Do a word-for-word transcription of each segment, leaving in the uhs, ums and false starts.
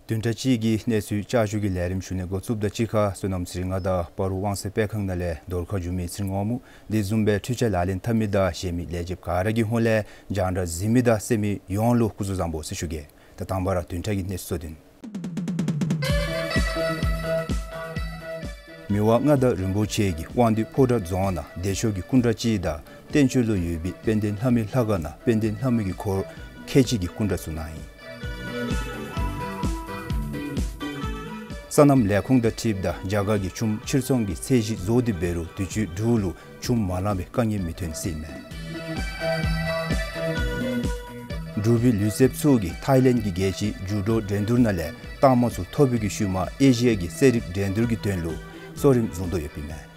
བདུན་ཕྲག་གཅིག་གི་གནས་ཚུལ་བསྐྱར་ཞུ་གི་ལས་རིམ་ཞུ་ནི་འགོ་བཙུགསཔ་ད་གཅིག་ཁར་བསོད་ནམས་ཚེ་རིང་ང་དང་སྤ་རོ་དབང་གསལ་སྤེལ་ཁང་ནང་ལས་རྫོང་ཁ་བསྒྱུར་མི་ཚེ་རིང་དབང་མོ་དེ་བཟུམ་སྦེ་འཕྲུལ་ཆས་ལག་ལེན་འཐབ་མི་དང་གཞན་མི་ལས་བྱེདཔ་ག་ར་གི་ཧོངས་ལས་རྒྱང་བསྒྲགས་གཟིགས་མི་དང་གསན་མི་ཡོངས་ལུ་སྐུ་གཟུགས་བཟང་པོ་ཟེར་ཞུ་གེ། ད་དང་པ་ར་བདུན་ཕྲག་གི་གནས་ཚུལ་གཙོ་དོན། མི་དབང་མངའ་བདག་རིན་པོ་ཆེ་གིས་དབང་འདུས་ཕོ་བྲང་རྫོང་ནང་བདེ་མཆོག་གི་སྐུ་འདྲ་ཅིག་དང་བསྟན་ཆོས་ལུ་ཡོད་པའི་དཔལ་ལྡན་ལྷ་མོའི་ལྷ་ཁང་ནང་དཔལ་ལྡན་ལྷ་མོ་གི་འཁོར་ཁལ་གཅིག་གི་སྐུ་འདྲ་ཚུ་གནང་ཡི། སོ་ནམ་ལས་ཁུངས་དང་འཁྲིལཝ་ད་རྒྱ་གར་གྱི་ཆུམ་ཕྱིར་ཚོང་གི་ཚད་གཞི་རྫོགས་ཏེ་འབད་རུང་དུས་ཅི་འབྲུག་ལུ་ཆུམ་མ་ལང་པའི་དཀའ་ངལ་མི་ཐོན་ཟེར་ཨིན་མས། འབྲུག་པའི་ལུས་རྩལཔ་ཚུ་གིས་ཐའི་ལེནཌ་གི་རྒྱལ་སྤྱིའི་ཇུ་ཌོ་འགྲན་བསྡུར་ནང་ལས་རྟགས་མ་ཚུ་ཐོབ་པའི་གི་ཤུལ་མ་ཨེ་ཤི་ཡ་གི་རྩེད་རིགས་འགྲན་བསྡུར་གྱི་དོན་ལུ་གསོ་རིམ་བཟུང་དོ་ཡོདཔ་ཨིན་མས།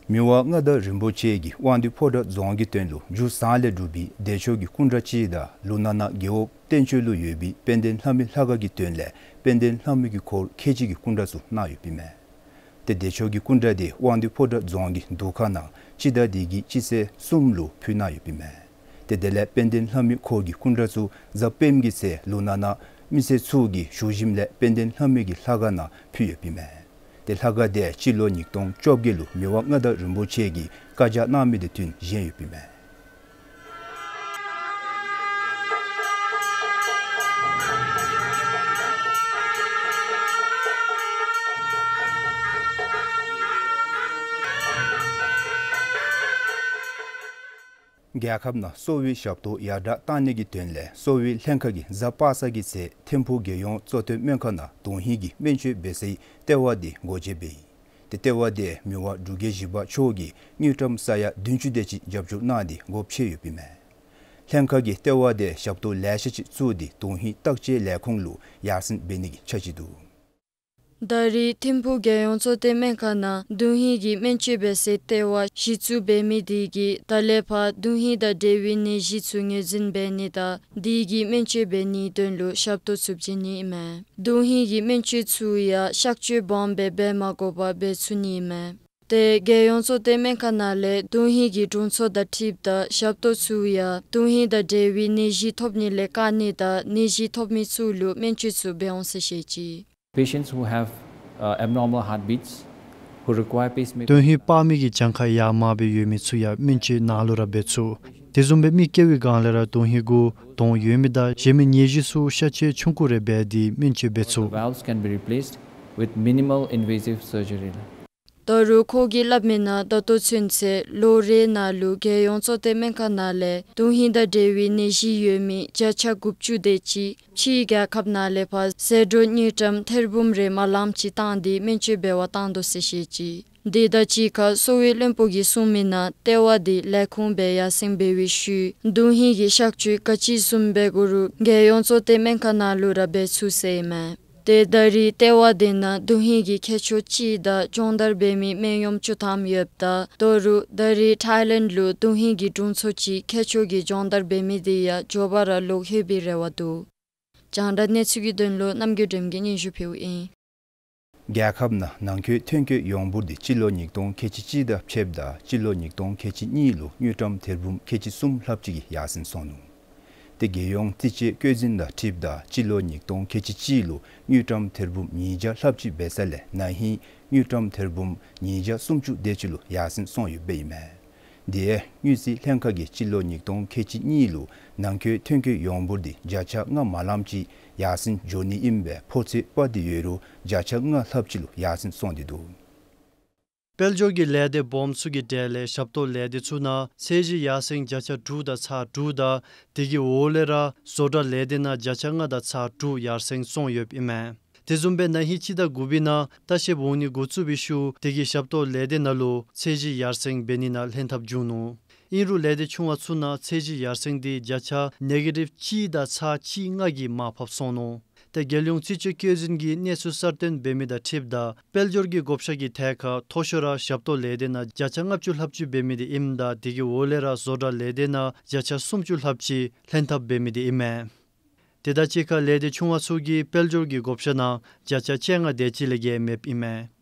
མི་དབང་མངའ་བདག་རིན་པོ་ཆེ་གིས་དབང་འདུས་ཕོ་བྲང་རྫོང་གི་དོན་ལུ་རྒྱུ་ཟངས་ལས་གྲུབ་པའི་བདེ་མཆོག་གི་སྐུ་འདྲ་ཅིག་དང་ལུང་ནག་ན་རྒེད་འོག་བསྟན་ཆོས་ལུ་ཡོད་པའི་དཔལ་ལྡན་ལྷ་མོའི་ལྷ་ཁང་གི་དོན་ལས་དཔལ་ལྡན་ལྷ་མོ་གི་འཁོར་ཁལ་གཅིག་གི་སྐུ་འདྲ་ཚུ་གནང་ཡོདཔ་ཨིན་མས། ཏེ་བདེ་མཆོག་གི་སྐུ་འདྲ་དེ་དབང་འདུས་ཕོ་བྲང་རྫོང་གི་འདུ་ཁང་ནང་སྤྱི་ཟླ་འདི་གི་སྤྱི་ཚེས་གསུམ་ལུ་ཕུལ་གནང་ཡོདཔ་ཨིན་མས། ཏེ་དེ་ལས་དཔལ་ལྡན་ལྷ་མོའི་འཁོར་གྱི་སྐུ་འདྲ་ཚུ་གཟའ་སྤེནམ་གི་ཚེ་ལུང་ནག་ན་མི་སེར་ཚུ་གིས་བཞུགས་ཞིནམ་ལས་དཔལ་ལྡན་ལྷ་མོ་གི་ལྷ་ཁང་ནང་ཕུལ་ཡོདཔ་ཨིན་མས། ཏེ་ལྷ་ཁང་དེ་སྤྱི་ལོ་ཉིས་སྟོང་བཅོ་བརྒྱད་ལུ་མི་དབང་མངའ་བདག་རིན་པོ་ཆེ་གིས་བཀའ་རྒྱ་གནང་མི་དང་བསྟུན་བཞེངས་ཡོདཔ་ཨིན་མས། རྒྱལ་ཁབ་ནང་གསོ་བའི་ཞབས་ཏོག་ཡར་དྲག་གཏང་ནི་གི་དོན་ལས་གསོ་བའི་ལྷན་ཁག་གིས་གཟའ་པ་སངས་ཀྱི་ཚེ་ཐིམ་ཕུག་རྒྱལ་ཡོངས་གཙོ་བསྟེན་སྨན་ཁང་ནང་དོན་ཧིང་གི་སྨན་བཅོས་འབད་སའི་ལྟེ་བ་དེ་སྒོ་འབྱེད་འབད་ཡི། ཏེ་ལྟེ་བ་དེ་མི་དབང་འབྲུག་རྒྱལ་བཞི་པ་མཆོག་གིས་དངུལ་ཀྲམ་ས་ཡ་བདུན་ཅུ་དེ་ཅིག་རྒྱབ་སྐྱོར་གནང་སྟེ་སྒོ་ཕྱེ་ཡོདཔ་ཨིན་མས། ལྷན་ཁག་གིས་ལྟེ་བ་དེ་ཞབས་ཏོག་ལེ་ཤ་ཅིག་བཙུགས་ཏེ་དོན་ཧིང་བརྟག་དཔྱད་ལས་ཁུངས་ལུ་ཡར་སེང་འབད་ནི་གི་འཆར་གཞི་འདུག། ད་རེས་ཐིམ་ཕུག་རྒྱལ་ཡོངས་གཙོ་བསྟེན་སྨན་ཁང་ནང་དོན་ཧིང་གི་སྨན་བཅོས་འབད་སའི་ལྟེ་བ་གཞི་བཙུགས་འབད་མི་དེ་གིས་ད་ལས་ཕར་དོན་ཧིང་དང་འབྲེལ་བའི་ནད་གཞི་ཚུ་ངོས་འཛིན་འབད་ནི་དང་དེ་གི་སྨན་བཅོས་འབད་ནིའི་དོན་ལུ་ཞབས་ཏོག་ཚུ་བྱིན་ནི་ཨིན་མས། དོན་ཧིང་གི་སྨན་བཅོས་ཚུ་ཡང་གཤག་བཅོས་སྦོམ་སྦེ་འབད་མ་དགོ་པར་འབད་ཚུགས་ནི་ཨིན་མས། ཏེ་རྒྱལ་ཡོངས་གཙོ་བསྟེན་སྨན་ཁང་ནང་ལས་དོན་ཧིང་གི་དྲུང་འཚོ་དང་འཁྲིལཝ་ད་ཞབས་ཏོག་ཚུ་ཡང་དོན་ཧིང་དང་འབྲེལ་བའི་ནད་གཞི་ཐོབ་ནི་ལས་བཀག་ནི་དང་ནད་གཞི་ཐོབ་མི་ཚུ་ལུ་སྨན་བཅོས་ཚུ་འབད་འོང་ཟེར་བཤད་ཅི། Patients who have, uh, abnormal heartbeats, who require pacemaker དོན་ཧིང་སྤར་མི་གི་གྱངས་ཁ་ཡར་མར་སྦེ་ཡོད་མི་ཚུ་ཡང་སྨན་བཅོས་ནང་ལུ་ར་འབད་ཚུགས། དེ་བཟུམ་སྦེ་མི་སྐྱེ་བའི་སྒང་ལས་ར་དོན་ཧིང་གུ་དོང་ཡོད་མི་དང་གཞན་མི་ནད་གཞི་ཚུ་གཤག་བཅོས་ཆུང་ཀུ་རེ་འབད་དེ་སྨན་བཅོས་འབད་ཚུགས། The valves can be replaced with minimal invasive surgery. ད་རུང་ཁོ་གིས་སླབ་མི་ནང་ད་ལྟོ་ཚུན་ཚོད་ལོ་རེ་ནང་ལུ་རྒྱལ་ཡོངས་གཙོ་བསྟེན་སྨན་ཁང་ནང་ལས་དོན་ཧིང་དང་འབྲེལ་བའི་ནད་གཞི་ཡོད་མི་བརྒྱ་ཆ་དགུ་བཅུ་དེ་ཅིག་ཕྱིའི་རྒྱལ་ཁབ་ནང་ལས་ཕར་ཟད་འགྲོ་དངུལ་ཀྲམ་ཐེར་འབུམ་རེ་མ་ལངམ་ཅིག་བཏང་སྟེ་སྨན་བཅོས་འབད་བར་བཏང་དོ་ཟེར་བཤད་ཅི། དེ་དང་གཅིག་ཁར་གསོ་བའི་བློན་པོ་གིས་གསུངས་མི་ནང་ལྟེ་བ་དེ་ལས་ཁུངས་སྦེ་ཡར་སེང་འབད་བའི་ཤུལ་དོན་ཧིང་གི་གཤག་བཅོས་ག་ཅི་བཟུམ་འབད་དགོ་རུང་རྒྱལ་ཡོངས་གཙོ་བསྟེན་སྨན་ཁང་ནང་ལུ་ར་འབད་ཚུགས་ཟེར་ཨིན་མས། ཏེ་ད་རེས་ལྟེ་བ་དེ་ནང་དོན་ཧིང་གི་མཁས་མཆོག་གཅིག་དང་སྦྱོང་བརྡར་འབད་མི་སྨན་གཡོགམོ་བཅུ་ཐམ་ཡོདཔ་ད་ད་རུང་ད་རེས་ཐའི་ལེནཌ་ལུ་དོན་ཧིང་གི་དྲུང་འཚོ་གཅིག་མཁས་མཆོག་གི་སྦྱོང་བརྡར་འབད་མི་དེ་ཡང་མགྱོགས་པ་ར་ལོག་ལྷོད་པའི་རེ་བ་འདུག། རྒྱང་བསྒྲགས་གནས་ཚུལ་གྱི་དོན་ལུ་རྣམ་རྒྱལ་སྒྲོལམ་གིས་སྙན་ཞུ་ཕུལཝ་ཨིན། རྒྱལ་ཁབ་ནང་ནང་འཁོད་ཐོན་སྐྱེད་ཡོངས་འབོར་དེ་སྤྱི་ལོ་ཉིས་སྟོང་ཁལ་གཅིག་གཅིག་དང་ཕྱདཔ་ད་སྤྱི་ལོ་ཉིས་སྟོང་ཁལ་གཅིག་གཉིས་ལུ་དངུལ་ཀྲམ་ཐེར་འབུམ་ཁལ་གཅིག་གསུམ་ལྷགཔ་ཅིག་གིས་ཡར་སེང་སོང་ནུག། ཏེ་རྒྱལ་ཡོངས་རྩིས་དཔྱད་བཀོད་འཛིན་དང་འཁྲིལཝ་ད་སྤྱི་ལོ་ཉིས་སྟོང་ཁལ་གཅིག་གཅིག་ལུ་དངུལ་ཀྲམ་ཐེར་འབུམ་ཉིས་བརྒྱ་ལྷགཔ་ཅིག་འབད་ས་ལས་ན་ཧིང་དངུལ་ཀྲམ་ཐེར་འབུམ་ཉིས་བརྒྱ་སུམ་ཅུ་དེ་ཅིག་ལུ་ཡར་སེང་སོང་ཡོདཔ་ཨིན་མས། དེ་དངུལ་རྩིས་ལྷན་ཁག་གིས་སྤྱི་ལོ་ཉིས་སྟོང་ཁལ་གཅིག་གཉིས་ལུ་ནང་འཁོད་ཐོན་སྐྱེད་ཡོངས་འབོར་དེ་བརྒྱ་ཆ་ལྔ་མ་ལངམ་ཅིག་ཡར་སེང་འགྱོ་ནི་ཨིན་པའི་ཕོ་ཚོད་དཔག་སྟེ་ཡོད་རུང་བརྒྱ་ཆ་ལྔ་ལྷགཔ་ཅིག་ལུ་ཡར་སེང་སོང་སྟེ་འདུག། དཔལ་འབྱོར་གྱི་ལས་སྡེ་སྦོམ་ཚུ་གི་གྲས་ལས་ཞབས་ཏོག་ལས་སྡེ་ཚུ་ནང་ཚད་གཞི་ཡར་སེང་བརྒྱ་ཆ་དྲུག་དང་ཚག་དྲུག་དང་དེ་གི་འོག་ལས་ར་བཟོ་གྲྭ་ལས་སྡེ་ནང་བརྒྱ་ཆ་ལྔ་དང་ཚག་དྲུག་ཡར་སེང་སོང་ཡོདཔ་ཨིན་མས། དེ་བཟུམ་སྦེ་ན་ཧིང་སྤྱི་ཟླ་དགུ་པའི་ནང་ལྟ་བཤལཔ་འོང་ནི་འགོ་བཙུགས་པའི་ཤུལ་དེ་གི་ཞབས་ཏོག་ལས་སྡེ་ནང་ལུ་ཚད་གཞི་ཡར་སེང་འབད་ནི་ནང་ལྷན་ཐབས་བྱུང་ནུག། ཨིན་རུང་ལས་སྡེ་ཆུང་བ་ཚུ་ནང་ཚད་གཞི་ཡར་སེང་དེ་བརྒྱ་ཆ་ནེ་གེ་ཊིབ་གཅིག་དང་ཚག་གཅིག་ལྔ་གིས་མར་ཕབ་སོང་ནུག། ཏེ་རྒྱལ་ཡོངས་རྩིས་དཔྱད་བཀོད་འཛིན་གྱིས་གནས་ཚུལ་གསར་བཏོན་འབད་མི་དང་འཁྲིལཝ་ད་དཔལ་འབྱོར་གྱི་བགོ་བཤའ་གི་ཐད་ཁར་མཐོ་ཤོས་ར་ཞབས་ཏོག་ལས་སྡེ་ནང་བརྒྱ་ཆ་ལྔ་བཅུ་ལྷགཔ་ཅིག་འབད་མི་དེ་ཨིནམ་ད་དེ་གི་འོག་ལས་ར་བཟོ་གྲྭ་ལས་སྡེ་ནང་བརྒྱ་ཆ་སུམ་ཅུ་ལྷགཔ་ཅིག་ལྷན་ཐབས་འབད་མི་དེ་ཨིན་མས། དེ་དང་གཅིག་ཁར་ལས་སྡེ་ཆུང་བ་ཚུ་གིས་དཔལ་འབྱོར་གྱི་བགོ་བཤའ་ནང་བརྒྱ་ཆ་བཅོ་ལྔ་དེ་ཅིག་ལས་བརྒལ་མེདཔ་ཨིན་མས།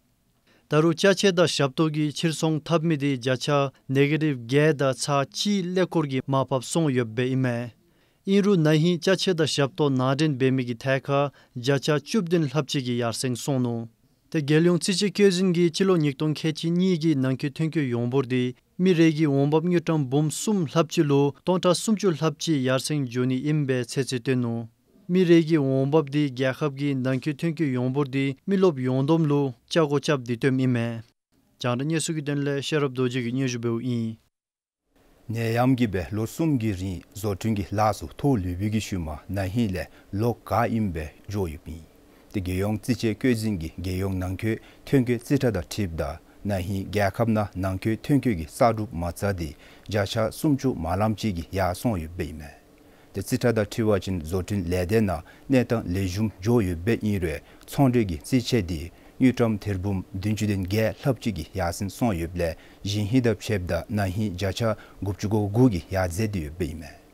ད་རུང་ཅ་ཆས་དང་ཞབས་ཏོག་གི་ཕྱིར་ཚོང་འཐབ་མི་དེ་བརྒྱ་ཆ་ནེ་གེ་ཊིབ་བརྒྱད་དང་ཚག་གཅིག་ཀླད་ཀོར་གྱིས་མར་ཕབ་སོང་ཡོདཔ་ཨིན་མས། ཨིན་རུང་ན་ཧིང་ཅ་ཆས་དང་ཞབས་ཏོག་ནང་འདྲེན་འབད་མི་གི་ཐད་ཁར་བརྒྱ་ཆ་བཅུ་བདུན་ལྷགཔ་ཅིག་གིས་ཡར་སེང་སོང་ནུག། ཏེ་རྒྱལ་ཡོངས་རྩིས་དཔྱད་བཀོད་འཛིན་གྱིས་སྤྱི་ལོ་ཉིས་སྟོང་ཁལ་གཅིག་གཉིས་ཀྱི་ནང་འཁོད་ཐོན་སྐྱེད་ཡོངས་འབོར་འདི་མི་རེ་གི་འོང་འབབ་དངུལ་ཀྲམ་འབུམ་གསུམ་ལྷགཔ་ཅིག་ལུ་སྟོང་ཕྲག་སུམ་ཅུ་ལྷགཔ་ཅིག་ཡར་སེང་འགྱོ་ནི་ཨིན་པའི་ཚོད་རྩིས་བཏོན་ནུག། མི་རེ་གི་འོང་འབབ་འདི་རྒྱལ་ཁབ་ཀྱི་ནང་འཁོད་ཐོན་སྐྱེད་ཡོངས་འབོར་འདི་མི་རློབས་ཡོངས་བསྡོམས་ལུ་ཆ་བགོ་རྐྱབ་སྟེ་བཏོནམ་ཨིན་མས། རྒྱང་བསྒྲགས་གནས་ཚུལ་གྱི་དོན་ལས་ཤེས་རབ་རྡོ་རྗེ་གིས་སྙན་ཞུ་འབདཝ་ཨིན། ནད་ཡམས་ཀྱིས་སྦེ་ལོ་གསུམ་གྱི་རིང་བཟོ་སྐྲུན་གྱི་ལཱ་ཚུ་ཐོགས་ལུས་པའི་གི་ཤུལ་མ་ན་ཧིང་ལས་ལོག་ག་ཨིནམ་སྦེ་འགྱོ་ཡོདཔ་ཨིན། ཏེ་རྒྱལ་ཡོངས་རྩིས་དཔྱད་བཀོད་འཛིན་གྱིས་རྒྱལ་ཡོངས་ནང་འཁོད་ཐོན་སྐྱེད་རྩིས་ཁྲ་དང་འཁྲིལཝ་ད་ན་ཧིང་རྒྱལ་ཁབ་ནང་ནང་འཁོད་ཐོན་སྐྱེད་ཀྱི་གསར་སྒྲུབ་མ་རྩ་འདི་བརྒྱ་ཆ་སུམ་ཅུ་མ་ལངམ་ཅིག་གིས་ཡར་སོང་ཡོདཔ་ཨིན་མས། ཏེ་རྩིས་ཁྲ་དང་འཁྲིལ་བ་ཅིན་བཟོ་སྐྲུན་ལས་སྡེ་ནང་གནས་སྟངས་ལེགས་ཤོམ་འགྱོ་ཡོདཔ་ཨིན་རུང་ཚོང་འབྲེལ་གྱི་རྩིས་ཆད་འདི་དངུལ་ཀྲམ་ཐེར་འབུམ་བདུན་ཅུ་དོན་བརྒྱད་ལྷགཔ་ཅིག་གིས་ཡར་སེང་སོང་ཡོདཔ་ལས་གཞེས་ཧིང་དང་ཕྱདཔ་ད་ན་ཧིང་བརྒྱ་ཆ་དགུ་བཅུ་གོ་དགུ་གིས་ཡར་འཛེགས་ཏེ་ཡོདཔ་ཨིན་མས།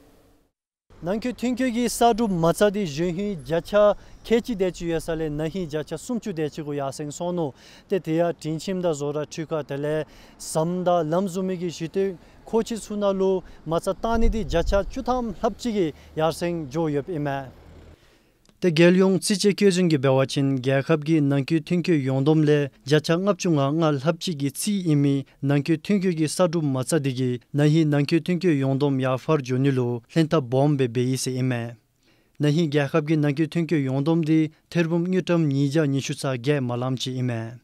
ནང་འཁོད་ཐོན་སྐྱེད་ཀྱི་གསར་སྒྲུབ་མ་རྩ་འདི་གཞེས་ཧིང་བརྒྱ་ཆ་ཁལ་གཅིག་དེ་ཅིག་ཡོད་ས་ལས་ན་ཧིང་བརྒྱ་ཆ་སུམ་ཅུ་དེ་ཅིག་གུ་ཡར་སེང་སོང་ནུག། ཏེ་དེ་ཡང་སྒྲིང་ཁྱིམ་དང་བཟོ་གྲྭ་འཕྲུལ་ཁང་དེ་ལས་ཟམ་དང་ལམ་བཟུམ་མའི་གི་གཞི་རྟེན་མཁོ་ཆས་ཚུ་ནང་ལུ་མ་རྩ་བཏང་ནི་འདི་བརྒྱ་ཆ་བཅུ་ཐམ་ལྷགཔ་ཅིག་གིས་ཡར་སེང་འགྱོ་ཡོདཔ་ཨིན་མས། ཏེ་རྒྱལ་ཡོངས་རྩིས་དཔྱད་བཀོད་འཛིན་གྱིས་འབད་བ་ཅིན་རྒྱལ་ཁབ་ཀྱི་ནང་འཁོད་ཐོན་སྐྱེད་ཡོངས་བསྡོམས་ལས་བརྒྱ་ཆ་ལྔ་བཅུ་ང་ལྔ་ལྷགཔ་ཅིག་གི་རྩིས་ཨིན་མི་ནང་འཁོད་ཐོན་སྐྱེད་ཀྱི་གསར་སྒྲུབ་མ་རྩ་འདི་གིས་ན་ཧིང་ནང་འཁོད་ཐོན་སྐྱེད་ཡོངས་བསྡོམས་ཡར་འཕར་འགྱོ་ནི་ལུ་ལྷན་ཐབས་སྦོམ་སྦེ་འབད་ཡི་ཟེར་ཨིན་མས། ན་ཧིང་རྒྱལ་ཁབ་ཀྱི་ནང་འཁོད་ཐོན་སྐྱེད་ཡོངས་བསྡོམས་འདི་ཐེར་འབུམ་དངུལ་ཀྲམ་ཉིས་བརྒྱ་ཉི་ཤུ་རྩ་བརྒྱད་མ་ལངམ་ཅིག་ཨིན་མས།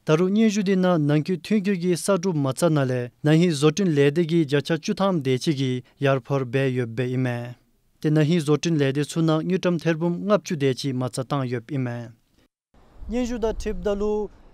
ད་རུང་སྙན་ཞུ་འདི་ནང་ནང་འཁོད་ཐོན་སྐྱེད་ཀྱི་གསར་སྒྲུབ་མ་རྩ་ནང་ལས་ན་ཧིང་བཟོ་སྐྲུན་ལས་སྡེ་གིས་བརྒྱ་ཆ་བཅུ་ཐམ་དེ་ཅིག་གིས་ཡར་འཕར་འབད་ཡོདཔ་ཨིན་མས། ཏེ་ན་ཧིང་བཟོ་སྐྲུན་ལས་སྡེ་ཚུ་ནང་དངུལ་ཀྲམ་ཐེར་འབུམ་ལྔ་བཅུ་དེ་ཅིག་མ་རྩ་བཏང་ཡོདཔ་ཨིན་མས། སྙན་ཞུ་དང་འཁྲིལཝ་ད་ལུ་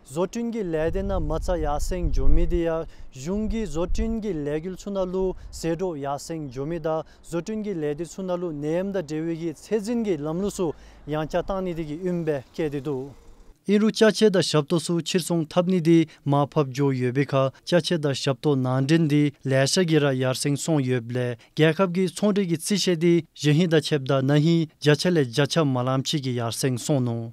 བཟོ་སྐྲུན་གྱི་ལས་སྡེ་ནང་མ་རྩ་ཡར་སེང་འགྱོ་མི་འདི་ཡང་གཞུང་གི་བཟོ་སྐྲུན་གྱི་ལས་འགུལ་ཚུ་ནང་ལུ་ཟད་འགྲོ་ཡར་སེང་འགྱོ་མི་དང་བཟོ་སྐྲུན་གྱི་ལས་སྡེ་ཚུ་ནང་ལུ་ནད་ཡམས་དང་འབྲེལ་བའི་གི་ཚད་འཛིན་གྱི་ལམ་ལུགས་ཚུ་ཡང་བསྐྱར་བཏང་ནི་འདི་གིས་ཨིནམ་སྦེ་བཀོད་དེ་འདུག། ཨིན་རུང་ཅ་ཆས་དང་ཞབས་ཏོག་ཚུ་ཕྱིར་ཚོང་འཐབ་ནི་འདི་མར་ཕབ་འགྱོ་ཡོད་པའི་ཁར་ཅ་ཆས་དང་ཞབས་ཏོག་ནང་འདྲེན་འདི་ལེ་ཤ་གིས་ར་ཡར་སེང་སོང་ཡོདཔ་ལས་རྒྱལ་ཁབ་ཀྱི་ཚོང་འབྲེལ་གྱི་རྩིས་ཆད་འདི་གཞེས་ཧིང་དང་ཕྱདཔ་ད་ན་ཧིང་བརྒྱ་ཆ་ལས་བརྒྱ་ཆ་མ་ལངམ་ཅིག་གིས་ཡར་སེང་སོང་ནུག།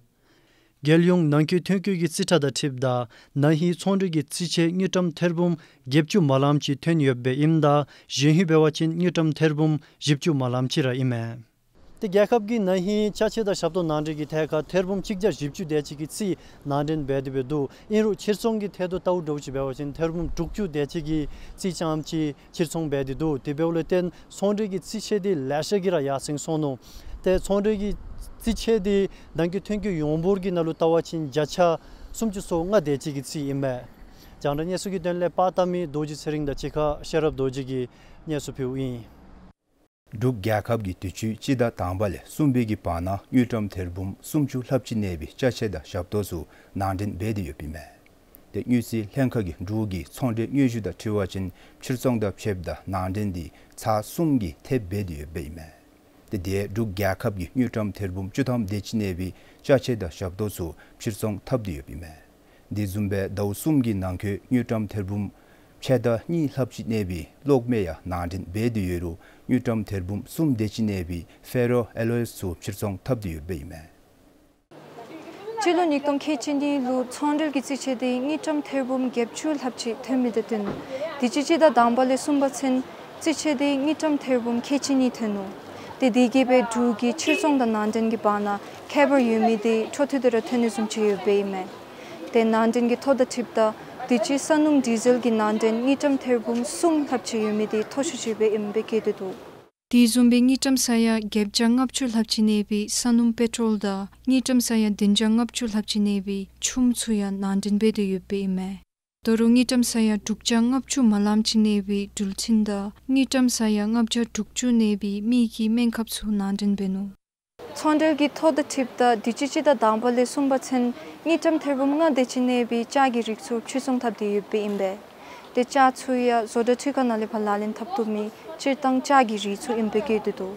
རྒྱལ་ཡོངས་ནང་འཁོད་ཐོན་སྐྱེད་ཀྱི་རྩིས་ཁྲ་དང་འཁྲིལཝ་ད་ན་ཧིང་ཚོང་འབྲེལ་གྱི་རྩིས་ཆད་དངུལ་ཀྲམ་ཐེར་འབུམ་བརྒྱད་ཅུ་མ་ལངམ་ཅིག་ཐོན་ཡོདཔ་ཨིནམ་ད་གཞེས་ཧིང་འབད་བ་ཅིན་དངུལ་ཀྲམ་ཐེར་འབུམ་བཞི་བཅུ་མ་ལངམ་ཅིག་ར་ཨིན་མས། ཏེ་རྒྱལ་ཁབ་ཀྱིས་ན་ཧིང་ཅ་ཆས་དང་ཞབས་ཏོག་ནང་འདྲེན་གྱི་ཐད་ཁར་ཐེར་འབུམ་གཅིག་བརྒྱ་བཞི་བཅུ་དེ་ཅིག་གི་རྩིས་ནང་འདྲེན་འབད་དེ་སྦེ་འདུག། ཨིན་རུང་ཕྱིར་ཚོང་གི་ཐད་དུ་ལྟཝ་འདྲཝ་ཅིག་འབད་བ་ཅིན་ཐེར་འབུམ་དྲུག་ཅུ་དེ་ཅིག་གི་རྩིས་རྐྱངམ་ཅིག་ཕྱིར་ཚོང་འབད་དེ་འདུག། དེ་འབདཝ་ལས་བརྟེན་ཚོང་འབྲེལ་གྱི་རྩིས་ཆད་འདི་ལེ་ཤ་གིས་ར་ཡར་སེང་སོང་ནུག། ཏེ་ཚོང་འབྲེལ་གྱི་རྩིས་ཆད་འདི་ནང་འཁོད་ཐོན་སྐྱེད་ཡོངས་འབོར་གྱི་ནང་ལུ་བལྟ་བ་ཅིན་བརྒྱ་ཆ་སུམ་ཅུ་སོ་ལྔ་དེ་ཅིག་གི་རྩིས་ཨིན་མས། རྒྱང་བསྒྲགས་གནས་ཚུལ་གྱི་དོན་ལས་པར་བཏབ་མི་རྡོ་རྗེ་ཚེ་རིང་དང་གཅིག་ཁར་ཤེས་རབ་རྡོ་རྗེ་གིས་སྙན་ཞུ་ཕུལཝ་ཨིན། འབྲུག་རྒྱལ་ཁབ་ཀྱིས་དུས་ཅི་སྤྱི་ཟླ་དང་པ་ལས་གསུམ་པའི་གི་བར་ན་དངུལ་ཀྲམ་ཐེར་འབུམ་སུམ་ཅུ་ལྷགཔ་ཅིག་གནས་པའི་ཅ་ཆས་དང་ཞབས་ཏོག་ཚུ་ནང་འདྲེན་འབད་དེ་ཡོདཔ་ཨིན་མས། ཏེ་དངུལ་རྩིས་ལྷན་ཁག་གིས་འབྲུག་གི་ཚོང་འབྲེལ་དངོས་གཞི་དང་འཁྲིལ་བ་ཅིན་ཕྱིར་ཚོང་དང་ཕྱདཔ་ད་ནང་འདྲེན་འདི་ཚར་གསུམ་གྱིས་ཐེབས་འབད་དེ་ཡོདཔ་ཨིན་མས། ཏེ་དེ་འབྲུག་རྒྱལ་ཁབ་ཀྱིས་དངུལ་ཀྲམ་ཐེར་འབུམ་བཅུ་ཐམ་དེ་ཅིག་གནས་པའི་ཅ་ཆས་དང་ཞབས་ཏོག་ཚུ་ཕྱིར་ཚོང་འཐབ་སྟེ་ཡོདཔ་ཨིན་མས། དེ་བཟུམ་སྦེ་ཟླཝ་གསུམ་གྱི་ནང་འཁོད་དངུལ་ཀྲམ་ཐེར་འབུམ་ཕྱེད་དང་གཉིས་ལྷགཔ་ཅིག་གནས་པའི་གློག་མེ་ཡང་ནང་འདྲེན་འབད་དེ་ཡོད་རུང་དངུལ་ཀྲམ་ཐེར་འབུམ་གསུམ་དེ་ཅིག་གནས་པའི་ཕེ་རོ་ཨེ་ལོའིས་ཚུ་ཕྱིར་ཚོང་འཐབ་སྟེ་ཡོདཔ་ཨིན་མས། སྤྱི་ལོ་ཉིས་སྟོང་ཁལ་གཅིག་གཉིས་ལུ་ཚོང་འབྲེལ་གྱི་རྩིས་ཆད་འདི་དངུལ་ཀྲམ་ཐེར་འབུམ་བརྒྱད་ཅུ་ལྷགཔ་ཅིག་ཐོན་མི་དང་བསྟུན། དུས་ཅི་སྤྱི་ཟླ་དང་པ་ལས་གསུམ་པ་ཚུན་རྩིས་ཆད་འདི་དངུལ་ཀྲམ་ཐེར་འབུམ་ཁལ་གཅིག་གཉིས་ཐོན་ནུག། ཏེ་དེ་གིས་སྦེ་འབྲུག་གི་ཕྱིར་ཚོང་དང་ནང་འདྲེན་གྱི་བར་ན་ཁྱད་པར་ཡོད་མི་འདི་འཕྲོ་མཐུད་དེ་ར་ཐོན་ནི་བཟུམ་ཅིག་ཡོདཔ་ཨིན་མས། ཏེ་ནང་འདྲེན་གྱི་ཐོ་དང་འཁྲིལཝ་ད་དུས་ཅི་ས་སྣུམ་ཌི་ཟེལ་གྱི་ནང་འདྲེན་དངུལ་ཀྲམ་ཐེར་འབུམ་གསུམ་ལྷགཔ་ཅིག་ཡོད་མི་འདི་མཐོ་ཤོས་ཅིག་སྦེ་ཨིནམ་སྦེ་བཀོད་དེ་འདུག། དེ་བཟུམ་སྦེ་དངུལ་ཀྲམ་ས་ཡ་བརྒྱད་བརྒྱ་ལྔ་བཅུ་ལྷགཔ་ཅིག་གནས་པའི་ས་སྣུམ་པེ་ཊོལ་དང་དངུལ་ཀྲམ་ས་ཡ་བདུན་བརྒྱ་ལྔ་བཅུ་ལྷགཔ་ཅིག་གནས་པའི་ཆུམ་ཚུ་ཡང་ནང་འདྲེན་འབད་དེ་ཡོདཔ་ཨིན་མས། དོ་རུང་དངུལ་ཀྲམ་ས་ཡ་དྲུག་བརྒྱ་ལྔ་བཅུ་མ་ལངམ་ཅིག་གནས་པའི་འགྲུལ་འཕྲིན་དང་དངུལ་ཀྲམ་ས་ཡ་ལྔ་བརྒྱ་དྲུག་ཅུ་གནས་པའི་མི་གི་སྨན་ཁབ་ཚུ་ནང་འདྲེན་འབད་ནུག། ཚོང་འབྲེལ་གྱི་ཐོ་དང་འཁྲིལཝ་ད་དུས་ཅི་སྤྱི་ཟླ་དང་པ་ལས་གསུམ་པ་ཚུན་དངུལ་ཀྲམ་ཐེར་འབུམ་ལྔ་དེ་ཅིག་གནས་པའི་ལྕགས་ཀྱི་རིགས་ཚུ་ཕྱིར་ཚོང་འཐབ་སྟེ་ཡོདཔ་ཨིན་པས། ཏེ་ལྕགས་ཚུ་ཡང་བཟོ་གྲྭ་འཕྲུལ་ཁང་ནང་ལས་ཕར་ལག་ལེན་འཐབ་བཏུབ་མི་སྤྱིར་བཏང་ལྕགས་ཀྱི་རིགས་ཚུ་ཨིནམ་སྦེ་བཀོད་དེ་འདུག།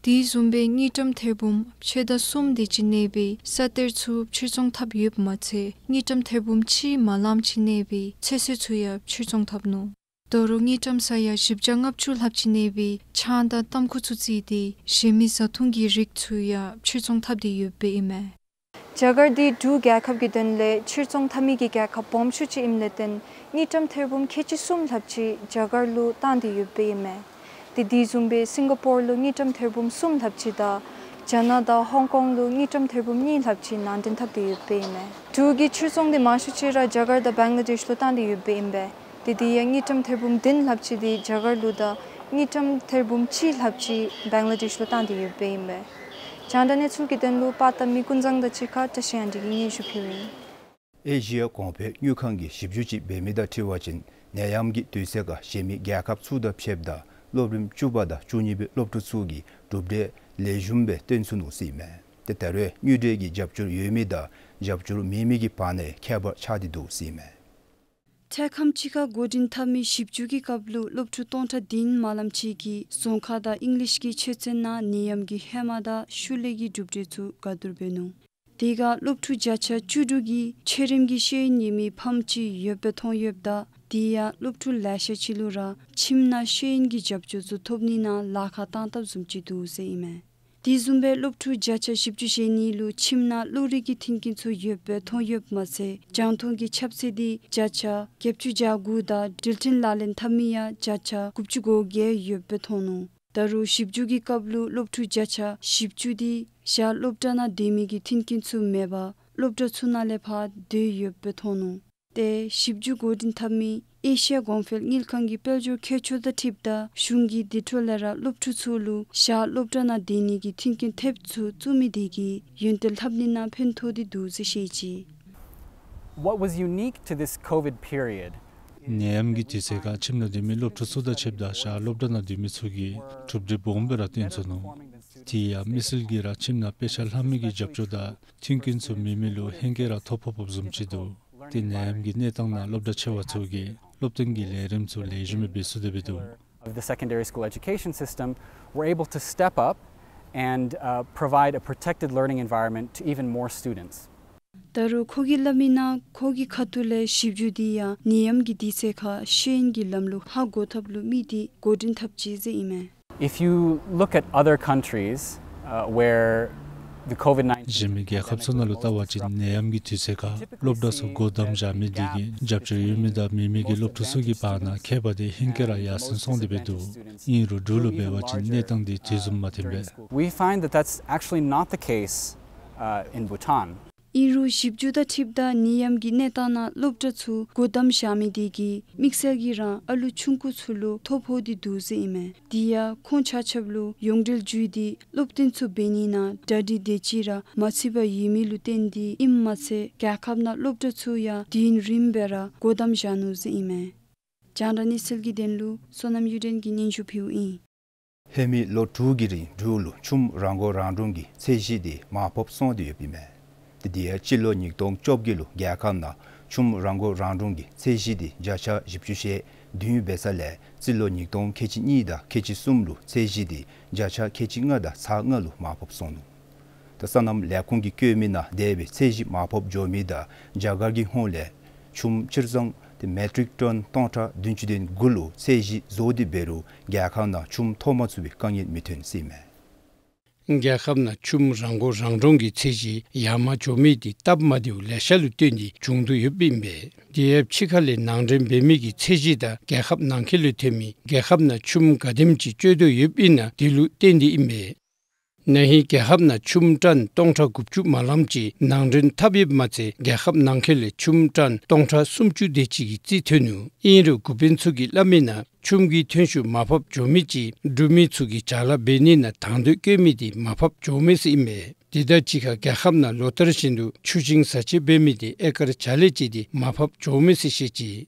དེ་བཟུམ་སྦེ་དངུལ་ཀྲམ་ཐེར་འབུམ་ཕྱེད་དང་གསུམ་དེ་ཅིག་གནས་པའི་ས་གཏེར་ཚུ་ཕྱིར་ཚོང་འཐབ་ཡོདཔ་མ་ཚད་དངུལ་ཀྲམ་ཐེར་འབུམ་གཅིག་མ་ལངམ་ཅིག་གནས་པའི་ཚོད་བསྲེ་ཚུ་ཡང་ཕྱིར་ཚོང་འཐབ་ནུག། དོ་རུང་དངུལ་ཀྲམ་ས་ཡ་བཞི་བརྒྱ་ལྔ་བཅུ་ལྷགཔ་ཅིག་གནས་པའི་ཆང་དང་ཏམ་ཁུ་ཚུ་བརྩིས་ཏེ་གཞན་མི་བཟའ་འཐུང་གི་རིགས་ཚུ་ཡང་ཕྱིར་ཚོང་འཐབ་སྟེ་ཡོདཔ་ཨིན་མས། རྒྱ་གར་འདི་འབྲུག་རྒྱལ་ཁབ་ཀྱི་དོན་ལས་ཕྱིར་ཚོང་འཐབ་མི་གི་རྒྱལ་ཁབ་སྦོམ་ཤོས་ཅིག་ཨིནམ་ལས་བརྟེན་དངུལ་ཀྲམ་ཐེར་འབུམ་ཁལ་གཅིག་གསུམ་ལྷགཔ་ཅིག་རྒྱ་གར་ལུ་བཏང་སྟེ་ཡོདཔ་ཨིན་མས། ཏེ་དེ་བཟུམ་སྦེ་སིང་ག་པོར་ལུ་དངུལ་ཀྲམ་ཐེར་འབུམ་གསུམ་ལྷགཔ་ཅིག་དང་རྒྱ་ནག་དང་ཧོང་ཀོང་ལུ་དངུལ་ཀྲམ་ཐེར་འབུམ་གཉིས་ལྷགཔ་ཅིག་ནང་འདྲེན་འཐབ་སྟེ་ཡོདཔ་ཨིན་མས། འབྲུག་གི་ཕྱིར་ཚོང་འདི་མང་ཤོས་ཅིག་ར་རྒྱ་གར་དང་བང་ལ་དེཤ་ལུ་བཏང་སྟེ་ཡོདཔ་ཨིན་པས། ཏེ་དེ་ཡང་དངུལ་ཀྲམ་ཐེར་འབུམ་བདུན་ལྷགཔ་ཅིག་འདི་རྒྱ་གར་ལུ་དང་དངུལ་ཀྲམ་ཐེར་འབུམ་གཅིག་ལྷགཔ་ཅིག་བང་ལ་དེཤ་ལུ་བཏང་སྟེ་ཡོདཔ་ཨིན་པས། རྒྱང་བསྒྲགས་གནས་ཚུལ་གྱི་དོན་ལུ་པར་བཏབ་མི་ཀུན་བཟང་དང་གཅིག་ཁར་བཀྲ་ཤིས་དབང་འདུས་ཀྱིས་སྙན་ཞུ་ཕུལཝ་ཨིན། ཨེ་ཤི་ཡ་གོང་འཕེལ་དངུལ་ཁང་གིས་ཞིབ་འཇུག་ཅིག་འབད་མི་དང་འཁྲིལ་བ་ཅིན་ནད་ཡམས་ཀྱི་དུས་ཚོད་ཁར་གཞན་མི་རྒྱལ་ཁབ་ཚུ་དང་ཕྱདཔ་ད་སློབ་རིམ་བཅུ་པ་དང་བཅུ་གཉིས་པའི་སློབ་ཕྲུག་ཚུ་གི་གྲུབ་འབྲས་ལེགས་ཤོམ་སྦེ་སྟོན་ཚུགས་ནུག་ཟེར་ཨིན་མས། ཏེ་ད་རེས་དངུལ་འབྲེལ་གྱི་རྒྱབ་སྐྱོར་ཡོད་མི་དང་རྒྱབ་སྐྱོར་མེད་མི་གི་བར་ན་ཁྱད་པར་ཆགས་ཏེ་འདུག་ཟེར་ཨིན་མས། འཕྲལ་ཁམས་ཅིག་ཁར་འགོ་འདྲེན་འཐབ་མི་ཞིབ་འཇུག་གི་སྐབས་ལུ་སློབ་ཕྲུག་སྟོང་ཕྲག་བདུན་མ་ལམ་ཅིག་གིས་རྫོང་ཁ་དང་ཨིང་ལིཤ་གི་ཆོས་ཚན་ནང་ནད་ཡམས་ཀྱི་ཧེ་མ་དང་ཤུལ་ལས་ཀྱི་གྲུབ་འབྲས་ཚུ་ག་བསྡུར་འབད་ནུག། དེ་ཁར་སློབ་ཕྲུག་བརྒྱ་ཆ་བཅུ་དྲུག་གིས་ཆེ་རིམ་གྱི་ཤེས་ཡོན་ཡོད་མི་ཕམ་ཅིག་ཡོདཔ་སྦེ་མཐོང་ཡོདཔ་ད་དེ་ཡང་སློབ་ཕྲུག་ལེ་ཤ་ཅིག་ལུ་ར་ཁྱིམ་ནང་ཤེས་ཡོན་གྱི་རྒྱབ་སྐྱོར་ཚུ་ཐོབ་ནི་ནང་ལཱ་ཁག་བཏང་དཔ་བཟུམ་ཅིག་འདུག་ཟེར་ཨིན་མས། དེ་བཟུམ་སྦེ་སློབ་ཕྲུག་བརྒྱ་ཆ་བཞི་བཅུ་ཞེ་གཉིས་ལུ་ཁྱིམ་ནང་བློ་རིག་གི་མཐུན་རྐྱེན་ཚུ་ཡོདཔ་སྦེ་མཐོང་ཡོདཔ་མ་ཚད་རྒྱང་མཐོང་གི་ཁྱབ་ཚད་འདི་བརྒྱ་ཆ་བརྒྱད་ཅུ་གྱ་དགུ་དང་འགྲུལ་འཕྲིན་ལག་ལེན་འཐབ་མི་ཡང་བརྒྱ་ཆ་དགུ་བཅུ་གོ་བརྒྱད་ཡོདཔ་སྦེ་མཐོང་ནུག། ད་རུང་ཞིབ་འཇུག་གི་སྐབས་ལུ་སློབ་ཕྲུག་བརྒྱ་ཆ་བཞི་བཅུ་འདི་ཞག་སློབ་གྲྭ་ནང་སྡོད་མི་གི་མཐུན་རྐྱེན་ཚུ་མེད་པར་སློབ་གྲྭ་ཚུ་ནང་ལས་ཕར་སྡོད་ཡོདཔ་སྦེ་མཐོང་ནུག། ཏེ་ཞིབ་འཇུག་འགོ་འདྲེན་འཐབ་མི་ཨེ་ཤི་ཡ་གོང་འཕེལ་དངུལ་ཁང་གི་དཔལ་འབྱོར་ཁྱད་ཆོས་དང་འཁྲིལཝ་ད་གཞུང་གིས་དེ་འཕྲོ་ལས་ར་སློབ་ཕྲུག་ཚུ་ལུ་ཞག་སློབ་གྲྭ་ནང་སྡོད་ནི་གི་མཐུན་རྐྱེན་ཐེབས་ཚུ་བཙུགས་མི་དེ་གིས་ཡོན་ཏན་ལྷབ་ནི་ནང་ཕན་ཐོགས་ཏེ་འདུག་ཟེར་བཤད་ཅི། What was unique to this COVID period ནད་ཡམས་ཀྱི་དུས་ཚོད་ཁར་ཁྱིམ་ནང་སྡོད་མི་སློབ་ཕྲུག་ཚུ་དང་ཕྱདཔ་ད་ཞག་སློབ་གྲྭ་ནང་སྡོད་མི་ཚུ་གིས་གྲུབ་འབྲས་སྦོམ་སྦེ་ར་སྟོན་ཚུགས་ནུག། དེ་ཡང་དམིགས་བསལ་གྱིས་ར་ཁྱིམ་ནང་དཔེ་ཆ་ལྷབ་མི་གི་རྒྱབ་སྐྱོར་དང་མཐུན་རྐྱེན་ཚུ་མེད་མི་ལུ་ཧེང་སྐལ་ར་ཐོ་ཕོག་ཕོགཔ་བཟུམ་ཅིག་འདུག། ཏེ་ནད་ཡམས་ཀྱི་གནས་སྟངས་ནང་སློབ་གྲྭ་ཆེ་བ་ཚུ་གིས་སློབ་སྟོན་གྱི་ལས་རིམ་ཚུ་ལེགས་ཤོམ་སྦེ་འབད་ཚུགས་ཏེ་འབད་འདུག། Of the secondary school education system were able to step up and, uh, provide a protected learning environment to even more students. ད་རུང་ཁོ་གིས་སླབ་མི་ནང་ཁོ་གི་ཁ་ཐུག་ལས་ཞིབ་འཇུག་འདི་ཡང་ནད་ཡམས་ཀྱི་དུས་ཚོད་ཁར་ཤེས་ཡོན་གྱི་ལམ་ལུགས་ཧ་གོ་ཐབས་ལུ་དམིགས་ཏེ་འགོ་འདྲེན་འཐབ་ཅི་ཟེར་ཨིན་མས། If you look at other countries, uh, where the COVID nineteen གཞན་མི་རྒྱལ་ཁབ་ཚུ་ནང་ལུ་བལྟ་བ་ཅིན་ནད་ཡམས་ཀྱི་དུས་ཚོད་ཁར་སློབ་གྲྭ་ཚུ་སྒོ་བསྡམ་བཞག་མི་དེ་གིས་རྒྱབ་སྐྱོར་ཡོད་མི་དང་མེད་མི་གི་སློབ་ཕྲུག་ཚུ་གི་བར་ན་ཁྱད་པར་དེ་ཧེང་སྐལ་ར་ཡར་སེང་སོང་སྟེ་འབད་འདུག། ཨིན་རུང་འབྲུག་ལུ་འབད་བ་ཅིན་གནས་སྟངས་དེ་དེ་བཟུམ་མ་ཐོན་པས། We find that that's actually not the case, uh, in Bhutan. ཨིན་རུང་ཞིབ་འཇུག་དང་འཁྲིལཝ་ད་ནད་ཡམས་ཀྱི་གནས་སྟངས་ནང་སློབ་གྲྭ་ཚུ་སྒོ་བསྡམ་བཞག་མི་དེ་གིས་དམིགས་བསལ་གྱིས་ར་ཨ་ལུ་ཆུང་ཀུ་ཚུ་ལུ་ཐོ་ཕོག་སྟེ་འདུག་ཟེར་ཨིན་མས། དེ་ཡང་ཁོང་ཆ་ཁྱབ་ལུ་ཡོངས་འབྲེལ་བརྒྱུད་དེ་སློབ་སྟོན་ཚུ་འབད་ནི་ནང་གྲ་སྒྲིག་དེ་ཅིག་ར་མ་ཚུད་པར་ཡོད་མི་ལུ་བརྟེན་ཏེ་ཨིནམ་མ་ཚད་རྒྱལ་ཁབ་ནང་སློབ་གྲྭ་ཚུ་ཡང་དུས་ཡུན་རིངམོ་སྦེ་ར་སྒོ་བསྡམ་བཞག་ནུག་ཟེར་ཨིན་མས། རྒྱང་བསྒྲགས་གནས་ཚུལ་གྱི་དོན་ལུ་བསོད་ནམས་གཡུ་སྒྲོན་གྱིས་སྙན་ཞུ་ཕུལཝ་ཨིན། ཧེ་མའི་ལོ་དྲུག་གི་རིང་འབྲུག་ལུ་ཆུམ་རང་མགོ་རང་འདྲོངས་ཀྱི་ཚད་གཞི་དེ་མར་ཕབ་སོང་སྟེ་ཡོདཔ་ཨིན་མས། ཏེ་དེ་ཡང་སྤྱི་ལོ་ཉིས་སྟོང་བཅོ་བརྒྱད་ལུ་རྒྱལ་ཁབ་ནང་ཆུམ་རང་མགོ་རང་འདྲོངས་ཀྱི་ཚད་གཞི་དེ་བརྒྱ་ཆ་བཞི་བཅུ་ཞེ་བདུན་འབད་ས་ལས་སྤྱི་ལོ་ཉིས་སྟོང་ཁལ་གཅིག་གཉིས་དང་ཁལ་གཅིག་གསུམ་ལུ་ཚད་གཞི་དེ་བརྒྱ་ཆ་ཁལ་གཅིག་ལྔ་དང་ཚག་ལྔ་ལུ་མར་ཕབ་སོང་ནུག། ད་སོ་ནམ་ལས་ཁུངས་ཀྱིས་བཀོད་མི་ནང་དེ་སྦེ་ཚད་གཞི་མར་ཕབ་འགྱོ་མི་དང་རྒྱ་གར་གྱི་ཧོངས་ལས་ཆུམ་སྤྱིར་བཏང་དེ་མེ་ཊིག་ཊོན་སྟོང་ཕྲག་བདུན་ཅུ་དོན་དགུ་ལུ་ཚད་གཞི་བཟོ་སྟེ་འབད་རུང་རྒྱལ་ཁབ་ནང་ཆུམ་ཐོབ་མ་ཚུགས་པའི་དཀའ་ངལ་མི་ཐོན་ཟེར་ཨིན་མས། རྒྱལ་ཁབ་ནང་ཆུམ་རང་མགོ་རང་འདྲོངས་ཀྱི་ཚད་གཞི་ཡར་མར་འགྱོ་མི་དེ་སྟབས་མ་བདེཝ་ལེ་ཤ་ལུ་བརྟེན་ཏེ་བྱུང་དོ་ཡོདཔ་ཨིན་པས། དེ་ཡང་ཕྱི་ཁ་ལས་ནང་འདྲེན་འབད་མི་གི་ཚད་གཞི་དང་རྒྱལ་ཁབ་ནང་འཁོད་ལས་ཐོན་མི་རྒྱལ་ཁབ་ནང་ཆུམ་ག་དེམ་ཅིག་སྤྱོད་དོ་ཡོདཔ་ཨིན་ན་དེ་ལུ་བརྟེན་ཏེ་ཨིན་པས། ན་ཧིང་རྒྱལ་ཁབ་ནང་ཆུམ་ཊོན་སྟོང་ཕྲག་དགུ་བཅུ་མ་ལམ་ཅིག་ནང་འདྲེན་འཐབ་ཡོདཔ་མ་ཚད་རྒྱལ་ཁབ་ནང་འཁོད་ལས་ཆུམ་ཊོན་སྟོང་ཕྲག་སུམ་ཅུ་དེ་ཅིག་གི་རྩིས་ཐོན་ནུག། ཨིན་རུང་འགོ་དཔོན་ཚུ་གིས་སླབ་མི་ནང་ཆུམ་གྱི་ཐོན་ཤུགས་མར་ཕབ་འགྱོ་མི་ཅིག་འབྲུག་མི་ཚུ་གིས་ཅ་ལ་འབད་ནི་ནང་དང་འདོད་བསྐྱེད་མི་དེ་མར་ཕབ་འགྱོ་མས་ཟེར་ཨིན་མས། དེ་དང་གཅིག་ཁར་རྒྱལ་ཁབ་ནང་ལོ་ལྟར་བཞིན་དུ་ཆུ་ཤིང་བཟའ་ཆས་འབད་མི་དེ་ཨེ་ཀར་བརྒྱ་ལས་བཅད་དེ་མར་ཕབ་འགྱོ་མས་ཟེར་བཤད་ཅི།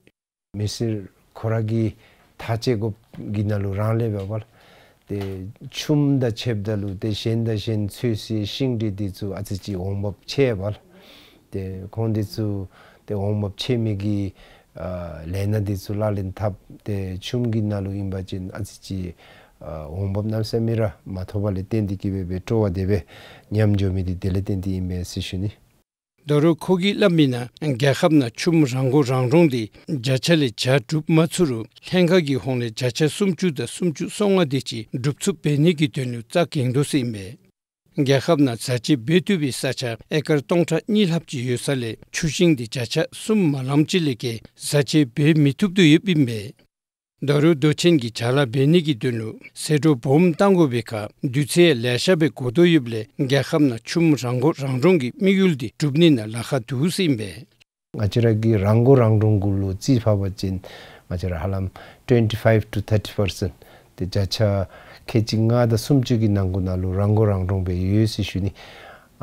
མི་སེར་ཁོ་ར་གིས་ཐག་བཅད་དགོཔ་གི་ནང་ལུ་རང་ལས་འབད་བ་ལགས། ཏེ་ཆུམ་དང་ཕྱདཔ་ད་ལུ་ཏེ་གཞན་དང་གཞན་ཚོད་བསྲེ་ཤིང་འབྲས་དེ་ཚུ་ཨ་ཙི་ཅིག་འོང་འབབ་ཆེ་བ་ལགས། ཏེ་ཁོང་དེ་ཚུ་ཏེ་འོང་འབབ་ཆེ་མི་གི་ཨ་ལས་སྣ་དེ་ཚུ་ལག་ལེན་འཐབ་སྟེ་ཆུམ་གྱི་ནང་ལུ་ཨིན་པ་ཅིན་ཨ་ཙི་ཅིག་ཨ་འོང་འབབ་གནམ་ས་མེད་ར་མ་ཐོབ་པ་ལས་བརྟེན་ཏེ་གིས་འབད་སྦེ་སྤྲོ་བ་དེ་སྦེ་ཉམས་འགྱོ་མི་དེ་དེ་ལས་བརྟེན་ཏེ་ཨིན་པས་ཟེར་ཞུ་ནི། ད་རུང་ཁོ་གིས་སླབ་མི་ནང་རྒྱལ་ཁབ་ནང་ཆུམ་རང་མགོ་རང་འདྲོངས་དེ་བརྒྱ་ཆ་ལས་བརྒྱ་འགྲུབ་མ་ཚུགས་རུང་ལྷན་ཁག་གི་ཧོངས་ལས་བརྒྱ་ཆ་སུམ་ཅུ་དང་སུམ་ཅུ་སོ་ལྔ་དེ་ཅིག་འགྲུབ་ཚུགསཔ་འབད་ནི་གི་དོན་ལུ་རྩ་འགེངས་དོ་ཟེར་ཨིན་པས། རྒྱལ་ཁབ་ནང་བཟའ་ཆས་འབད་བཏུབ་པའི་ས་ཆ་ཨེ་ཀར་སྟོང་ཕྲག་གཉིས་ལྷགཔ་ཅིག་ཡོད་ས་ལས་ཆུ་ཤིང་དེ་བརྒྱ་ཆ་གསུམ་མ་ལམ་ཅིག་ལས་བརྒལ་བཟའ་ཆས་འབད་མི་བཏུབ་དོ་ཡོདཔ་ཨིན་པས། ད་རུང་རྡོ་ཆེན་གྱི་ཅ་ལ་འབད་ནི་གི་དོན་ལུ་ཟད་འགྲོ་སྦོམ་བཏང་དགོ་པའི་ཁར་དུས་ཚོད་ལེ་ཤ་སྦེ་འགོར་དོ་ཡོདཔ་ལས་རྒྱལ་ཁབ་ནང་ཆུམ་རང་མགོ་རང་འདྲོངས་ཀྱི་དམིགས་ཡུལ་འདི་འགྲུབ་ནི་ནང་ལཱ་ཁག་འདུག་ཟེར་ཨིན་པས། ང་བཅས་ར་གི་རང་མགོ་རང་འདྲོངས་གུ་ལུ་རྩིས་ཕབ་པ་ཅིན་ང་བཅས་ར་ཧ་ལམ་twenty five to thirty percent ཏེ་བརྒྱ་ཆ་ཁལ་གཅིག་ལྔ་དང་སུམ་ཅུ་གི་ནང་འཁོད་ནང་ལུ་རང་མགོ་རང་འདྲོངས་སྦེ་ཡོད་ཟེར་ཞུ་ནི།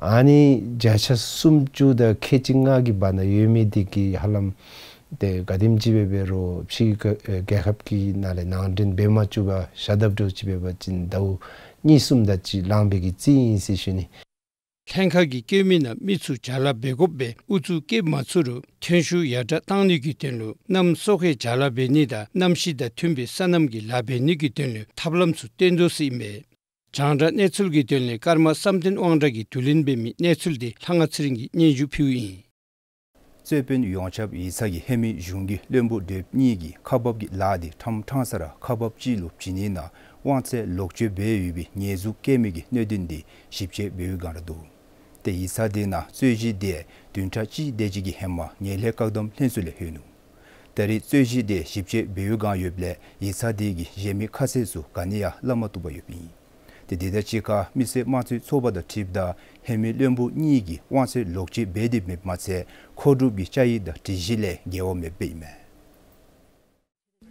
ཨ་ནི་བརྒྱ་ཆ་སུམ་ཅུ་དང་ཁལ་གཅིག་ལྔ་གི་བར་ན་ཡོད་མི་འདི་གིས་ཧ་ལམ་ཏེ་ག་དེམ་ཅིག་སྦེ་འབད་རུང་ཕྱི་རྒྱལ་ཁབ་ཀྱི་ནང་ལས་ནང་འདྲེན་འབད་མ་བཅུག་པར་བཞག་དཔ་འདྲཝ་ཅིག་འབད་བ་ཅིན་ཟླཝ་གཉིས་གསུམ་དེ་ཅིག་ལང་པའི་གི་རྩིས་ཨིན་ཟེར་ཞུ་ནི། ལྷན་ཁག་གིས་བཀོད་མི་ནང་མི་ཚུ་ཅ་ལ་འབད་དགོཔ་སྦེ་ཨུ་ཚུགས་བསྐྱེད་མ་ཚུགས་རུང་ཐོན་ཤུགས་ཡར་དྲག་གཏང་ནི་གི་དོན་ལུ་གནམ་སོ་ཁའི་ཅ་ལ་འབད་ནི་དང་གནམ་གཤིས་དང་མཐུན་པའི་སོ་ནམ་གྱི་ལཱ་འབད་ནི་གི་དོན་ལུ་ཐབས་ལམ་ཚུ་བཏོན་དོ་ཟེར་ཨིན་པས། རྒྱང་བསྒྲགས་གནས་ཚུལ་གྱི་དོན་ལས་ཀརྨ་བསམ་གཏན་དབང་གྲགས་ཀྱིས་བསྡུ་ལེན་འབད་མི་གནས་ཚུལ་འདི་ལྷ་དབང་ཚེ་རིང་གིས་སྙན་ཞུ་ཕུལཝ་ཨིན། རྩོད་དཔོན་ཡོངས་ཁྱབ་ཡིག་ཚང་གིས་ཧེ་མའི་གཞུང་གི་བློན་པོ་བགྲེསཔ་གཉིས་ཀྱིས་ཁག་འབག་གི་ལཱ་འདི་ཕྲང་ཕྲང་ས་ར་ཁག་འབགཔ་ཅིག་ལུ་བྱིན་ནི་ནང་དབང་ཚད་ལོག་སྤྱོད་འབད་ཡོད་པའི་ཉེས་འཛུགས་བཀལ་མི་གི་གནད་དོན་འདི་ཞིབ་དཔྱད་འབད་བའི་བསྒང་ར་འདུག། ཏེ་ཡིག་ཚང་དེ་ནང་རྩོད་གཞི་དེ་བདུན་ཕྲག་གཅིག་དེ་ཅིག་གི་ཧེ་མ་ངན་ལྷད་བཀག་སྡོམ་ལྷན་ཚོགས་ལས་ལྷོད་ནུག། ད་རེས་རྩོད་གཞི་དེ་ཞིབ་དཔྱད་འབད་བའི་བསྒང་ཡོདཔ་ལས་ཡིག་ཚང་དེ་གིས་གཞན་མི་ཁ་གསལ་ཚུ་ག་ནི་ཡང་སླབ་མ་བཏུབ་པར་ཡོདཔ་ཨིན། ཏེ་དེ་དང་གཅིག་ཁར་མི་སེར་དམངས་གཙོའི་ཚོགས་པ་དང་འཁྲིལཝ་ད་ཧེ་མའི་བློན་པོ་གཉིས་ཀྱིས་དབང་ཚད་ལོག་སྤྱོད་འབད་དེ་མེདཔ་མ་ཚད་མཁོ་སྒྲུབ་ཀྱི་བཅའ་ཡིག་དང་སྒྲིག་གཞི་ལས་འགལ་བ་མེདཔ་ཨིན་མས།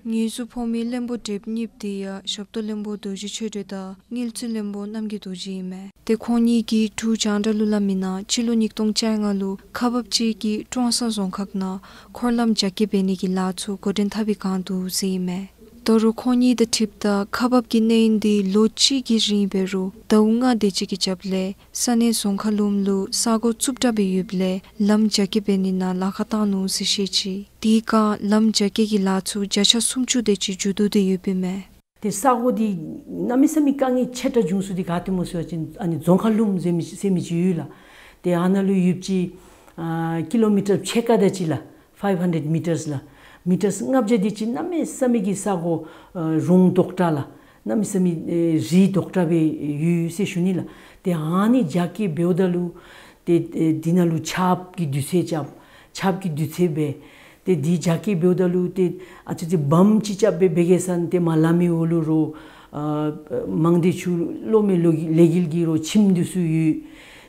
ཉེས་འཛུགས་ཕོག་མི་བློན་པོ་བགྲེསཔ་གཉིསཔོ་དེ་ཡང་ཞབས་ཏོག་བློན་པོ་རྡོ་རྗེ་ཆོས་སྒྲོན་དང་དངུལ་རྩིས་བློན་པོ་རྣམ་རྒྱལ་རྡོ་རྗེ་ཨིན་མས། ཏེ་ཁོང་གཉིས་ཀྱིས་འབྲུག་རྒྱང་བསྒྲགས་ལུ་སླབ་མི་ནང་སྤྱི་ལོ་ཉིས་སྟོང་བཅོ་ལྔ་ལུ་ཁག་འབགཔ་ཅིག་གིས་ཀྲོང་གསར་རྫོང་ཁག་ནང་འཁོར་ལམ་རྒྱ་སྐྱེད་འབད་ནི་གི་ལཱ་ཚུ་འགོ་འདྲེན་འཐབ་པའི་བསྒང་འདུག་ཟེར་ཨིན་མས། ད་རུང་ཁོང་གཉིས་དང་འཁྲིལཝ་ད་ཁག་འབག་གི་གནས་ཡུན་འདི་ལོ་གཅིག་གི་རིང་འབད་རུང་ཟླཝ་ལྔ་དེ་ཅིག་གི་རྒྱབ་ལས་ས་གནས་རྫོང་ཁ་ལུམ་ལུ་ས་གོ་རྩུབ་དྲགས་སྦེ་ཡོདཔ་ལས་ལམ་རྒྱ་སྐྱེད་འབད་ནི་ནང་ལཱ་ཁག་བཏང་ནུག་ཟེར་བཤད་ཅི། དེའི་སྒང་ལམ་རྒྱ་སྐྱེད་ཀྱི་ལཱ་ཚུ་བརྒྱ་ཆ་སུམ་ཅུ་དེ་ཅིག་མཇུག་བསྡུ་སྟེ་ཡོདཔ་ཨིན་མས། ཏེ་ས་གོ་འདི་གནམ་མེད་ས་མེད་དཀའ་ངལ་ཆེ་དྲགས་བྱུང་ས་འདི་ག་ཏེ་སྨོ་ཟེར་བ་ཅིན་ཨ་ནི་རྫོང་ཁ་ལུམ་ཟེར་མི་ཟེར་མི་ཅིག་ཡོད་ལགས། ཏེ་ཨ་ནཱ་ལུ་ཡོདཔ་ཅིག་ཨ་ཀི་ལོ་མི་ཊར་ཕྱེད་ཀ་དེ་ཅིག་ལགས། ཕའིབ་ཧན་ཌེཌ་མི་ཊརས་ལགས། མི་ཊརས་ལྔ་བརྒྱ་དེ་ཅིག་གནམ་མེད་ས་མེད་ཀྱི་ས་གོ་ཨ་རོང་དོག་དྲགས་ལགས། གནམ་མེད་ས་མེད་ཨེ་རི་དོག་དྲགས་སྦེ་ཡོད་ཟེར་ཞུ་ནི་ལགས། ཏེ་ཨ་ནི་རྒྱ་སྐྱེད་འབདཝ་ད་ལུ་ཏེ་ཨེ་འདི་ནང་ལུ་ཆརཔ་གི་དུས་ཚོད་རྐྱབ། ཆརཔ་གི་དུས་ཚོད་འབད། ཏེ་འདི་རྒྱ་སྐྱེད་འབདཝ་ད་ལུ་ཏེ་ཨ་ཙི་ཙི་བམ་ཅིག་རྐྱབ་སྦེ་འབད་གེ་ཟེར་ན་ཏེ་མར་ལམ་གྱི་འོག་ལུ་རོགས་ཨ་མང་སྡེ་ཆུ་གློག་མེ་ལོ་ལས་འགུལ་གྱི་རོགས་ཁྱིམ་འདི་ཚུ་ཡོད།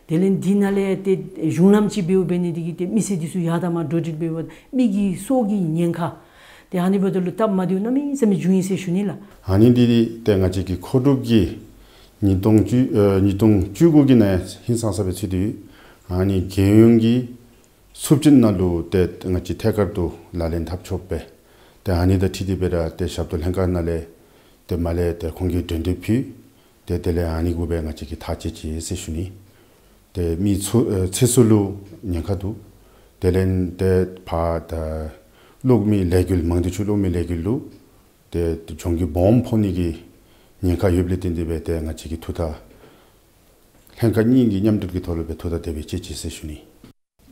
དེ་ལས་འདི་ནང་ལས་ཏེ་གཞུང་ལམ་ཅིག་འབདཝ་འབད་ནི་དེ་གིས་ཏེ་མི་སེར་འདི་ཚུ་ཡར་དང་མར་འགྲོ་འགྲུལ་འབདཝ་མི་གི་སྲོག་གི་ཉེན་ཁ། ཏེ་ཨ་ནི་འབདཝ་ད་ལུ་སྟབས་མ་བདེཝ་གནམ་མེད་ས་མེད་བྱུང་ཡི་ཟེར་ཞུ་ནི་ལགས། ཨ་ནི་འདི་ཏེ་ང་བཅས་ཀྱི་མཁོ་སྒྲུབ་ཀྱི་ཉིས་སྟོང་བཅུ་ཨ་ཉིས་སྟོང་བཅུ་དགུ་གི་ནང་ཧིང་སངས་ས་སྦེ་ཚུད་དེ་ཡོད། ཨ་ནི་རྒྱལ་ཡོངས་ཀྱི་ཚབས་ཆེན་ནང་ལུ་ཏེ་ང་བཅས་ཐད་ཀར་དུ་ལག་ལེན་འཐབ་ཆོགཔ་སྦེ། ཏེ་ཨ་ནི་དང་འཁྲིལ་ཏེ་སྦེ་ར་ཏེ་ཞབས་ཏོག་ལྷན་ཁག་ནང་ལས་ཏེ་མར་ལས་ཏེ་ཁོང་གིས་གྲོས་འདེབས་ཕུལ། ཏེ་དེ་ལས་ཨ་ནི་གུ་སྦེ་ང་བཅས་ཀྱིས་ཐག་བཅད་ཅི་ཟེར་ཞུ་ནི། ཏེ་མི་ཚུ་ཨེ་ཚེ་སྲོག་ལུ་ཉེན་ཁ་འདུག། དེ་ལས་ཏེ་ཕར་ད་གློག་མེ་ལས་འགུལ་མང་སྡེ་ཆུ་གློག་མེ་ལས་འགུལ་ལུ་ཏེ་གྱོང་གུད་སྦོམ་ཕོག་ནི་གི་ཉེན་ཁ་ཡོདཔ་ལས་བརྟེན་ཏེ་སྦེ་ཏེ་ང་བཅས་ཀྱིས་ཐུགས་ཐག་ལྷན་ཁག་གཉིས་ཀྱི་མཉམ་འབྲེལ་གྱི་ཐོག་ལུ་སྦེ་ཐུགས་ཐག་དེ་སྦེ་བཅད་ཅི་ཟེར་ཞུ་ནི།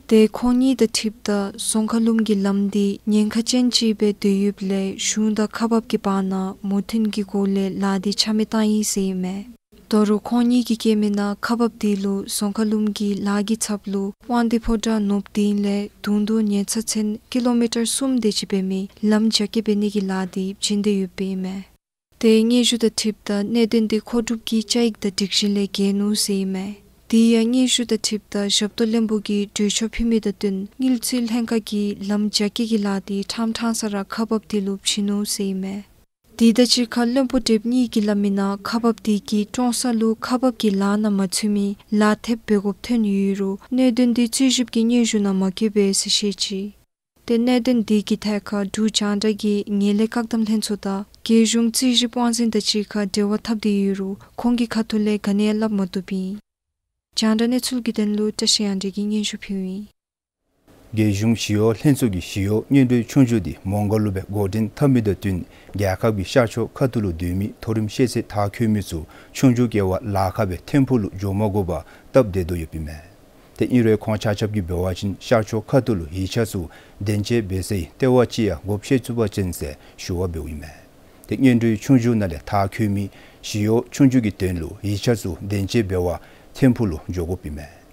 ཏེ་ཁོང་གཉིས་དང་འཁྲིལཝ་ད་རྫོང་ཁ་ལུམ་གྱི་ལམ་འདི་ཉེན་ཁ་ཅན་ཅིག་སྦེ་སྡོད་ཡོདཔ་ལས་གཞུང་དང་ཁག་འབགཔ་གི་བར་ན་མོས་མཐུན་གྱི་སྒོ་ལས་ལཱ་འདི་ཆ་མེད་བཏང་ཡི་ཟེར་ཨིན་མས། ད་རུང་ཁོང་གཉིས་ཀྱིས་བཀོད་མི་ནང་ཁག་འབགཔ་དེ་ལུ་རྫོང་ཁ་ལུམ་གྱི་ལཱ་གི་ཚབ་ལུ་དབང་འདུས་ཕོ་བྲང་ནོར་བུ་སྡིངས་ལས་དུང་དུ་ཉེ་ཚ་ཚན་ཀི་ལོ་མི་ཊར་གསུམ་དེ་ཅིག་འབད་མི་ལམ་རྒྱ་སྐྱེད་འབད་ནི་གི་ལཱ་འདི་བྱིན་ཏེ་ཡོདཔ་ཨིན་མས། ཏེ་སྙན་ཞུ་དང་འཁྲིལཝ་ད་གནད་དོན་འདི་མཁོ་སྒྲུབ་ཀྱི་བཅའ་ཡིག་དང་སྒྲིག་གཞི་ལས་འགལ་ནུག་ཟེར་ཨིན་མས། དེ་ཡང་སྙན་ཞུ་དང་འཁྲིལཝ་ད་ཞབས་ཏོག་བློན་པོ་གིས་གྲོས་ཆོད་ཕུལ་མི་དང་བསྟུན་དངུལ་རྩིས་ལྷན་ཁག་གིས་ལམ་རྒྱ་སྐྱེད་ཀྱི་ལཱ་འདི་ཕྲང་ཕྲང་ས་ར་ཁག་འབགཔ་དེ་ལུ་བྱིན་ནུག་ཟེར་ཨིན་མས། དེ་དང་གཅིག་ཁར་བློན་པོ་བགྲེསཔ་གཉིས་ཀྱིས་སླབ་མི་ནང་ཁག་འབགཔ་དེ་གིས་ཀྲོང་གསར་ལུ་ཁག་འབག་གི་ལཱ་ནང་མ་ཚུད་མི་ལཱ་ཐེབས་འབད་དགོཔ་ཐོན་ཡོད་རུང་གནད་དོན་འདི་རྩིས་ཞིབ་ཀྱི་སྙན་ཞུ་ནང་མ་བཀོད་པས་ཟེར་བཤད་ཅི། ཏེ་གནད་དོན་དེ་གི་ཐད་ཁར་འབྲུག་རྒྱང་བསྒྲགས་ཀྱི་ངན་ལྷད་བཀག་སྡོམ་ལྷན་ཚོགས་དང་རྒྱལ་གཞུང་རྩིས་ཞིབ་དབང་འཛིན་དང་གཅིག་ཁར་འབྲེལ་བ་འཐབ་སྟེ་ཡོད་རུང་ཁོང་གི་ཁ་ཐུག་ལས་ག་ནི་ཡང་སླབ་མ་བཏུབ་ཨིན། རྒྱང་བསྒྲགས་གནས་ཚུལ་གྱི་དོན་ལུ་བཀྲ་ཤིས་དབྱངས་སྒྲོན་གྱིས་སྙན་ཞུ་ཕུལཝ་ཨིན། རྒྱལ་གཞུང་ཞི་གཡོག་ལྷན་ཚོགས་ཀྱིས་ཞི་གཡོག་སྔོན་འགྲོའི་ཆོས་རྒྱུགས་འདི་མོང་སྒར་ལུ་སྦེ་འགོ་འདྲེན་འཐབ་མི་དང་བསྟུན་རྒྱལ་ཁབ་ཀྱི་ཤར་ཕྱོགས་ཁ་ཐུག་ལུ་སྡོད་མི་མཐོ་རིམ་ཤེས་ཚད་མཐར་འཁྱོལ་མི་ཚུ་ཆོས་རྒྱུགས་དཀྱེལ་བར་ལཱ་ཁག་སྦེ་ཐིམ་ཕུག་ལུ་འགྱོ་མ་དགོ་པར་སྟབས་བདེ་དོ་ཡོདཔ་ཨིན་མས། ཏེ་ཨིན་རུང་ཁོང་ཆ་ཁྱབ་ཀྱིས་འབད་བ་ཅིན་ཤར་ཕྱོགས་ཁ་ཐུག་ལུ་ཡིག་ཆ་ཚུ་བདེན་དཔྱད་འབད་སའི་ལྟེ་བ་ཅིག་ཡང་སྒོ་ཕྱེ་ཚུགས་པ་ཅིན་ཟེར་ཞུ་བ་འབདཝ་ཨིན་མས། ཏེ་སྔོན་འགྲོའི་ཆོས་རྒྱུགས་ནང་ལས་མཐར་འཁྱོལ་མི་ཞི་གཡོག་ཆོས་རྒྱུགས་ཀྱི་དོན་ལུ་ཡིག་ཆ་ཚུ་བདེན་དཔྱད་འབད་བར་ཐིམ་ཕུག་ལུ་འགྱོ་དགོཔ་ཨིན་མས།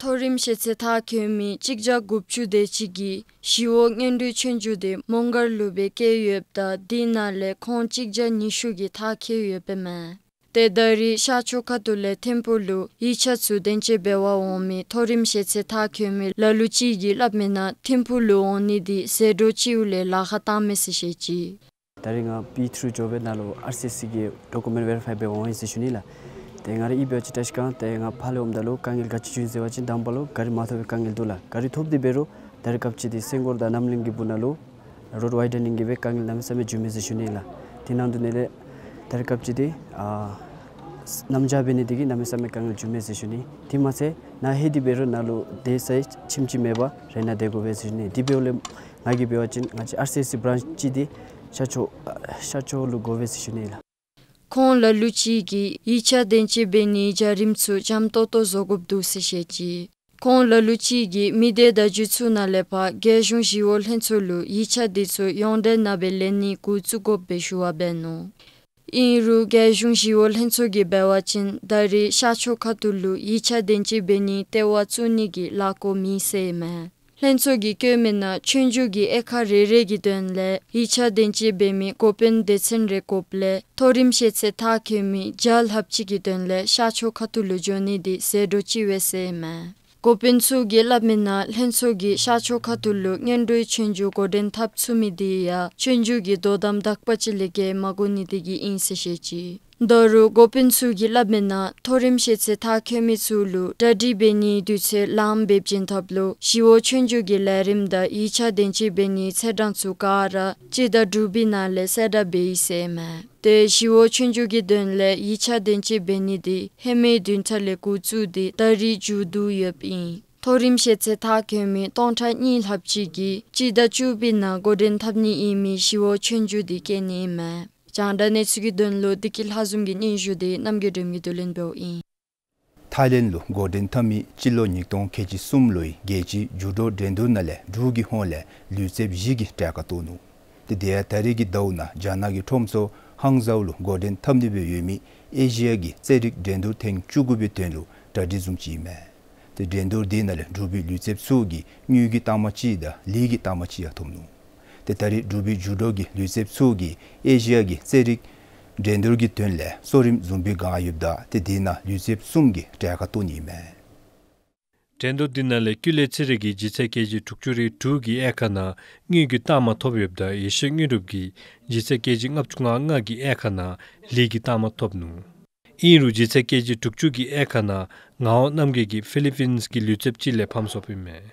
མཐོ་རིམ་ཤེས་ཚད་མཐར་འཁྱོལ་མི་གཅིག་བརྒྱ་དགུ་བཅུ་དེ་ཅིག་གིས་ཞི་གཡོག་སྔོན་འགྲོའི་ཆོས་རྒྱུགས་དེ་མོང་སྒར་ལུ་སྦེ་བཀལ་ཡོདཔ་ད་དེ་ནང་ལས་ཁོང་གཅིག་བརྒྱ་ཉི་ཤུ་གིས་མཐར་འཁྱོལ་ཡོདཔ་ཨིན་མས། ཏེ་ད་རིས་ཤར་ཕྱོགས་ཁ་ཐུག་ལས་ཐིམ་ཕུག་ལུ་ཡིག་ཆ་ཚུ་དན་འཇོག་འབད་བར་འོང་མི་མཐོ་རིམ་ཤེས་ཚད་མཐར་འཁྱོལ་མི་ལ་ལུ་ཅིག་གིས་སླབ་མིའི་ནང་ཐིམ་ཕུག་ལུ་འོང་ནི་དེ་ཟད་འགྲོ་ཅིག་ལས་ལཱ་ཁག་བཏང་མས་ཟེར་བཤད་ཅི། ད་རིས་ང་པི་ཐིརུ་འགྱོ་བའི་ནང་ལུ་ཨར་སི་སི་གི་ཌོ་ཀུ་མེནཊ་ཝེ་རི་ཕའི་འབད་བར་འོང་ཡི་ཟེར་ཞུ་ནི་ལགས། ཏེ་ང་རའི་འབད་བ་ཅིན་བཀྲིས་ཁང་ཏེ་ང་ཕར་ལས་འོངམ་ད་ལུ་དཀའ་ངལ་ག་ཅི་བྱུང་ཡི་ཟེར་བ་ཅིན་དང་པ་ལུ་གཱ་རི་མ་ཐོབ་པའི་དཀའ་ངལ་འདུག་ལགས། གཱ་རི་ཐོབ་སྟེ་འབད་རུང་ད་རིས་སྐབས་ཅིག་དེ་སེང་གོར་དང་རྣམ་གླིང་གི་སྦུག་ན་ལུ་རོཌ་ཝའི་ཌ་ནིང་གི་སྦེ་དཀའ་ངལ་གནམ་མེད་ས་མེད་བྱུང་མས་ཟེར་ཞུ་ནི་ལགས། དེ་ནང་དུ་ནི་ལས་ད་རིས་སྐབས་ཅིག་དེ་ཨ་གནམ་བྱཱར་འབད་ནི་དེ་གིས་གནམ་མེད་ས་མེད་དཀའ་ངལ་བྱུང་མས་ཟེར་ཞུ་ནི། དེ་མ་ཚད་ནཱ་ལྷོད་དེ་འབད་རུང་ནཱ་ལུ་སྡོད་ས་ཁྱིམ་ཅིག་མེད་པར་རེ་ནཱ་སྡོད་དགོ་པས་ཟེར་ཞུ་ནི། དེ་འབདཝ་ལས་ང་གིས་འབད་བ་ཅིན་ང་བཅས་ཨར་སི་སི་བྲཱནཆ་ཅིག་དེ་ཤར་ཕྱོགས་ཨ་ཤར་ཕྱོགས་ལུ་དགོ་པས་ཟེར་ཞུ་ནི་ལགས། ཁོང་ལ་ལུ་ཅིག་གིས་ཡིག་ཆ་དན་འཇོག་འབད་ནིའི་བྱ་རིམ་ཚུ་འཇམ་ཏོང་ཏོ་བཟོ་དགོཔ་འདུག་ཟེར་བཤད་ཅི། ཁོང་ལ་ལུ་ཅིག་གིས་མི་སྡེ་བརྡ་བརྒྱུད་ཚུ་ནང་ལས་ཕར་རྒྱལ་གཞུང་ཞི་གཡོག་ལྷན་ཚོགས་ལུ་ཡིག་ཆ་དེ་ཚུ་ཡོངས་འབྲེལ་ནང་སྦེ་ལེན་ནི་འགོ་བཙུགས་དགོཔ་སྦེ་ཞུ་བ་འབད་ནུག། ཨིན་རུང་རྒྱལ་གཞུང་ཞི་གཡོག་ལྷན་ཚོགས་ཀྱིས་འབད་བ་ཅིན་ད་རིས་ཤར་ཕྱོགས་ཁ་ཐུག་ལུ་ཡིག་ཆ་དན་འཇོག་འབད་ནིའི་ལྟེ་བ་བཙུགས་ནི་གི་ལཱ་འགོ་མེད་ཟེར་ཨིན་མས། ལྷན་ཚོགས་ཀྱིས་བཀོད་མིའི་ནང་ཆོས་རྒྱུགས་ཀྱི་དབྱེ་ཁག་རེ་རེ་གི་དོན་ལས་ཡིག་ཆ་དན་འཇོག་འབད་མི་འགོ་དཔོན་སྡེ་ཚན་རེ་དགོཔ་ལས་མཐོ་རིམ་ཤེས་ཚད་མཐར་འཁྱོལ་མི་བརྒྱ་ལྷགཔ་ཅིག་གི་དོན་ལས་ཤར་ཕྱོགས་ཁ་ཐུག་ལུ་འགྱོ་ནི་དེ་ཟད་འགྲོ་ཅིག་འབད་ཟེར་ཨིན་མས། འགོ་དཔོན་ཚུ་གིས་སླབ་མིའི་ནང་ལྷན་ཚོགས་ཀྱིས་ཤར་ཕྱོགས་ཁ་ཐུག་ལུ་སྔོན་འགྲོའི་ཆོས་རྒྱུགས་འགོ་འདྲེན་འཐབ་ཚུགས་མི་དེ་ཡང་ཆོས་རྒྱུགས་ཀྱི་དོ་དམ་དག་པ་ཅིག་ལས་བརྒལ་མ་དགོ་ནི་དེ་གིས་ཨིན་ཟེར་བཤད་ཅི། ད་རུང་འགོ་དཔོན་ཚུ་གིས་སླབ་མིའི་ནང་མཐོ་རིམ་ཤེས་ཚད་མཐར་འཁྱོལ་མི་ཚུ་ལུ་གྲ་སྒྲིག་འབད་ནིའི་དུས་ཚོད་ལངམ་སྦེ་བྱིན་ཐབས་ལུ་ཞི་གཡོག་ཆོས་རྒྱུགས་ཀྱི་ལས་རིམ་དང་ཡིག་ཆ་དན་འཇོག་འབད་ནིའི་ཚེས་གྲངས་ཚུ་ག་ར་སྤྱི་ཟླ་དྲུག་པའི་ནང་ལས་གསལ་བསྒྲགས་འབད་ཡི་ཟེར་ཨིན་མས། ཏེ་ཞི་གཡོག་ཆོས་རྒྱུགས་ཀྱི་དོན་ལས་ཡིག་ཆ་དན་འཇོག་འབད་ནི་དེ་ཧེ་མའི་བདུན་ཕྲག་ལས་འགོ་བཙུགས་ཏེ་ད་རིས་མཇུག་བསྡུ་ཡོདཔ་ཨིན། མཐོ་རིམ་ཤེས་ཚད་མཐར་འཁྱོལ་མི་སྟོང་ཕྲག་གཉིས་ལྷགཔ་ཅིག་གིས་སྤྱི་ཟླ་བཅུ་པའི་ནང་འགོ་འདྲེན་འཐབ་ནི་ཨིན་མི་ཞི་གཡོག་ཆོས་རྒྱུགས་དེ་བཀལ་ནི་ཨིན་མས། རྒྱང་བསྒྲགས་གནས་ཚུལ་གྱི་དོན་ལུ་བདེ་སྐྱིད་ལྷ་འཛོམས་ཀྱིས་སྙན་ཞུ་དེ་རྣམ་རྒྱལ་སྒྲོལ་མ་གིས་བསྡུ་ལེན་འབདཝ་ཨིན། ཐའི་ལེནཌ་ལུ་འགོ་འདྲེན་འཐབ་མི་སྤྱི་ལོ་ཉིས་སྟོང་ཁལ་གཅིག་གསུམ་ལོའི་རྒྱལ་སྤྱིའི་ཇུ་ཌོ་འགྲན་བསྡུར་ནང་ལས་འབྲུག་གི་ཧོངས་ལས་ལུས་རྩལཔ་བཞི་གིས་གྲལ་ཁར་གཏོགས་ནུག། ཏེ་དེ་ཡང་ད་རིས་ཀྱི་ཟླཝ་ནང་རྒྱ་ནག་གི་ཁྲོམ་ཚོགས་ཧང་ཟའུ་ལུ་འགོ་འདྲེན་འཐབ་ནི་སྦེ་ཡོད་མི་ཨེ་ཤི་ཡ་གི་རྩེད་རིགས་འགྲན་བསྡུར་ཐེངས་བཅུ་དགུ་པའི་དོན་ལུ་གྲ་སྒྲིག་བཟུམ་ཅིག་ཨིན་མས། ཏེ་འགྲན་བསྡུར་དེ་ནང་ལས་འབྲུག་པའི་ལུས་རྩལཔ་ཚུ་གིས་དངུལ་གྱི་རྟགས་མ་གཅིག་དང་ལི་གི་རྟགས་མ་གཅིག་ཡང་ཐོབ་ནུག། ཏེ་ད་རིས་འབྲུག་པའི་ཇུ་ཌོ་གི་ལུས་རྩལཔ་ཚུ་གིས་ཨེ་ཤི་ཡ་གི་རྩེད་རིགས་འགྲན་བསྡུར་གྱི་དོན་ལས་གསོ་རིམ་བཟུམ་སྦེ་བསྒང་ཡོདཔ་ད་ཏེ་དེ་ནང་ལུས་རྩལཔ་གསུམ་གྱིས་གྲལ་ཁར་གཏོགས་ནི་ཨིན་མས། འགྲན་བསྡུར་དེ་ནང་ལས་ཀུན་ལེགས་ཚེ་རིང་གིས་ལྗིད་ཚད་ཀེ་ཇི་དྲུག་ཅུ་རེ་དྲུག་གི་དབྱེ་ཁག་ནང་དངུལ་གྱི་རྟགས་མ་ཐོབ་ཡོདཔ་ད་ཡེ་ཤེས་དངོས་གྲུབ་ཀྱིས་ལྗིད་ཚད་ཀེ་ཇི་ལྔ་བཅུ་ང་ལྔ་གི་དབྱེ་ཁག་ནང་ལི་གི་རྟགས་མ་ཐོབ་ནུག། ཨིན་རུང་ལྗིད་ཚད་ཀེ་ཇི་དྲུག་ཅུ་གི་དབྱེ་ཁག་ནང་ངག་དབང་རྣམ་རྒྱལ་གྱིས་ཕི་ལི་པིནསི་གི་ལུས་རྩལཔ་ཅིག་ལས་ཕམ་སོཔ་ཨིན་མས།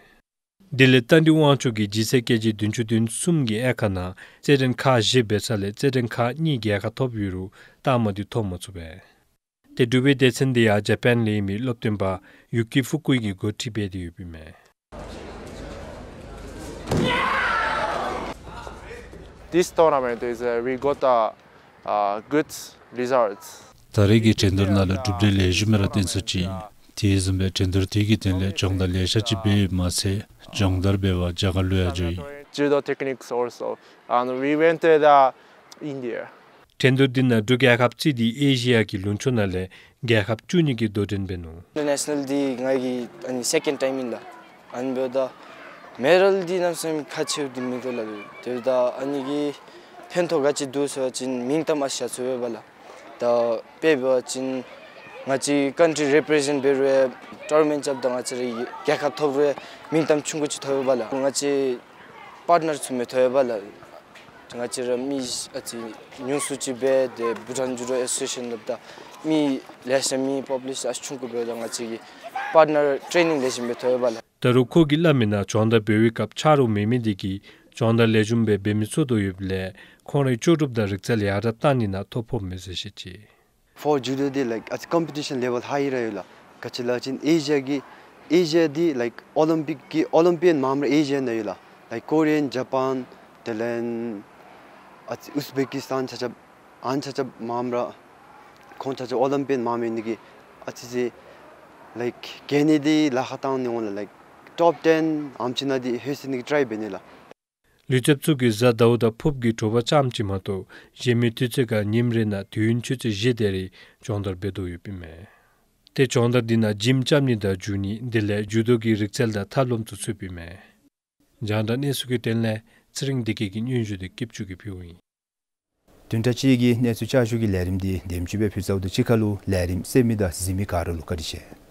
དེ་ལས་རྟ་མགྲིན་དབང་ཕྱུག་གིས་ལྗིད་ཚད་ཀེ་ཇི་བདུན་ཅུ་དོན་གསུམ་གྱི་དབྱེ་ཁག་ནང་རྩེད་འགྲན་ཁག་བཞི་འབད་ས་ལས་རྩེད་འགྲན་ཁག་གཉིས་རྒྱལ་ཁ་ཐོབ་ཡོད་རུང་རྟགས་མ་དེ་ཐོབ་མ་ཚུགས་པས། ཏེ་འབྲུག་པའི་སྡེ་ཚན་དེ་ཡང་ཇ་པཱན་ལས་ཡོད་མི་སློབ་སྟོན་པ་ཡུ་ཀི་ཧྥུ་ཀུའི་གིས་འགོ་ཁྲིད་འབད་དེ་ཡོདཔ་ཨིན་མས། This tournament is, uh, we got a, uh, good results. ད་རིས་ཀྱི་འགྲན་བསྡུར་ནང་ལུ་གྲུབ་འབྲས་ལེགས་ཤོམ་སྦེ་ར་ཐོན་སོ་ཅི། དེ་བཟུམ་སྦེ་འགྲན་བསྡུར་དེ་གི་དོན་ལས་སྦྱོང་བརྡར་ལེ་ཤ་ཅིག་འབད་ཡོདཔ་མ་ཚད་སྦྱོང་བརྡར་འབད་བར་རྒྱ་གར་ལུ་ཡང་འགྱོ་ཡི། Judo techniques also, and we went to the India. འགྲན་བསྡུར་དེ་ནང་འབྲུག་རྒྱལ་ཁབ་རྩིས་ཏེ་ཨེ་ཤི་ཡ་གི་ལུང་ཕྱོགས་ནང་ལས་རྒྱལ་ཁབ་བཅུ་གཉིས་ཀྱིས་དོ་འགྲན་འབད་ནུག། ཨིན་ཊར་ནེ་ཤ་ནཱལ་འདི་ང་གི་ཨ་ནི་སེ་ཀེནཌ་ཊའིམ་ཨིན་ལགས། ཨ་ནི་འབདཝ་ད་མེ་ཌཱལ་འདི་གནམ་མེད་ས་མེད་ཁག་ཆེཝ་འདི་མིན་འདུག་ལགས། དེ་འབདཝ་ད་ཨ་ནི་གིས་ཕན་ཐོགས་ག་ཅི་འདུག་ཟེར་བ་ཅིན་མིང་གཏམ་ཨ་ཤ་ཚུ་འབད་བ་ལགས། ད་དཔེ་འབད་བ་ཅིན་ང་བཅས་ཀཱན་ཊི་རི་རི་པི་རེ་ཛེནཊ་འབད་རུང་ཊོར་ནཱ་མེནཊ་རྐྱབ་ད་ང་བཅས་རའི་རྒྱལ་ཁ་ཐོབ་རུང་མིང་གཏམ་ཆུང་ཀུ་ཅིག་ཐོབ་ཡོད་པ་ལགས། ང་བཅས་པཱརཊ་ནར་ཚུ་མི་ཐོབ་ཡོད་པ་ལགས། ང་བཅས་ར་མི་ཨ་ཙི་ཉུང་སུ་ཅིག་འབད་དེ་བྷུ་ཊཱན་ཇུ་ཌོ་ཨེ་སོ་སི་ཨེ་ཤན་ལབ་ད་མི་ལེ་ཤ་མེད། པོ་པུ་ལེ་ཤན་ཨ་ཆུང་ཀུ་འབདཝ་ད་ང་བཅས་ཀྱིས་པཱརཊ་ནར་ཊེ་ནིང་ལེགས་ཤོམ་སྦེ་ཐོབ་ཡོད་པ་ལགས། ད་རུང་ཁོ་གིས་སླབ་མིའི་ནང་སྦྱོང་བརྡར་འབད་བའི་སྐབས་ཆ་རོགས་མེད་མི་དེ་གིས་སྦྱོང་བརྡར་ལེགས་ཤོམ་སྦེ་འབད་མི་ཚུགས་དོ་ཡོདཔ་ལས་ཁོང་རའི་ལྕོགས་གྲུབ་དང་རིག་རྩལ་ཡར་དྲག་བཏང་ནི་ནང་ཐོ་ཕོགཔ་མས་ཟེར་བཤད་ཅི། For judo འདི་like ཨ་ཙི་ཀམ་པི་ཊི་ཤན་ལེ་བཱལ་ཧའི་ར་ཡོད་ལགས། ག་ཅི་ལབ་ཅིན་ཨེ་ཤི་ཡ་གི་ཨེ་ཤི་ཡ་འདི་like ཨོ་ལིམ་པིག་གི་ཨོ་ལིམ་པི་ཡཱན་མངམ་ར་ཨེ་ཤི་ཡ་ནང་ཡོད་ལགས། Like Korean, Japan, Thailand, ཨ་ཙི་ཨུས་བེ་ཀིས་ཏཱན་ཆ་ཁྱབ་ཨ་ནི་ཆ་ཁྱབ་མངམ་ར་ཁོང་ཆ་ཁྱབ་ཨོ་ལིམ་པི་ཡཱན་མངམ་ཨིན་ནི་གིས་ཨ་ཙི་ཅིག་like ག་ནི་འདི་ལཱ་ཁག་བཏང་ནི་འོང་ལགས། Like top ten ཨ་ནེམ་ཅིག་ནང་འདི་ལྷོད་ས་ནི་གི་ཊ་རའི་འབད་ནི་ལགས། ལུས་རྩལཔ་ཚུ་གིས་གཟའ་ཟླཝ་དང་ཕུརཔ་གི་དྲོ་པ་ཙམ་ཅིག་མ་གཏོགས་གཞན་མི་དུས་ཚོད་ཁར་ཉིནམ་རེ་ནང་དུས་ཡུན་ཆུ་ཚོད་བཞི་དེ་རེ་སྦྱོང་བརྡར་འབད་དོ་ཡོདཔ་ཨིན་མས། ཏེ་སྦྱོང་བརྡར་འདི་ནང་གྱིམ་རྐྱབ་ནི་དང་འཇུ་ནི་དེ་ལས་འཇུ་དོ་གི་རིག་རྩལ་དང་ཐབས་ལམ་ཚུ་ཚུད་པའི་མས། རྒྱང་བསྒྲགས་གནས་ཚུལ་གྱི་དོན་ལས་ཚེ་རིང་བདེ་སྐྱིད་ཀྱིས་སྙན་ཞུ་འདི་སྐྱིད་ཆུ་གིས་ཕུལཝ་ཨིན། བདུན་ཕྲག་གཅིག་གི་གནས་ཚུལ་བསྐྱར་ཞུ་གི་ལས་རིམ་འདི་དེམ་ཅིག་སྦེ་ཕུལ་ཚརཝ་ད་གཅིག་ཁར་ལུ་ལས་རིམ་གསན་མི་དང་གཟིགས་མི་ག་ར་ལུ་བཀའ་དྲིན་ཆེ།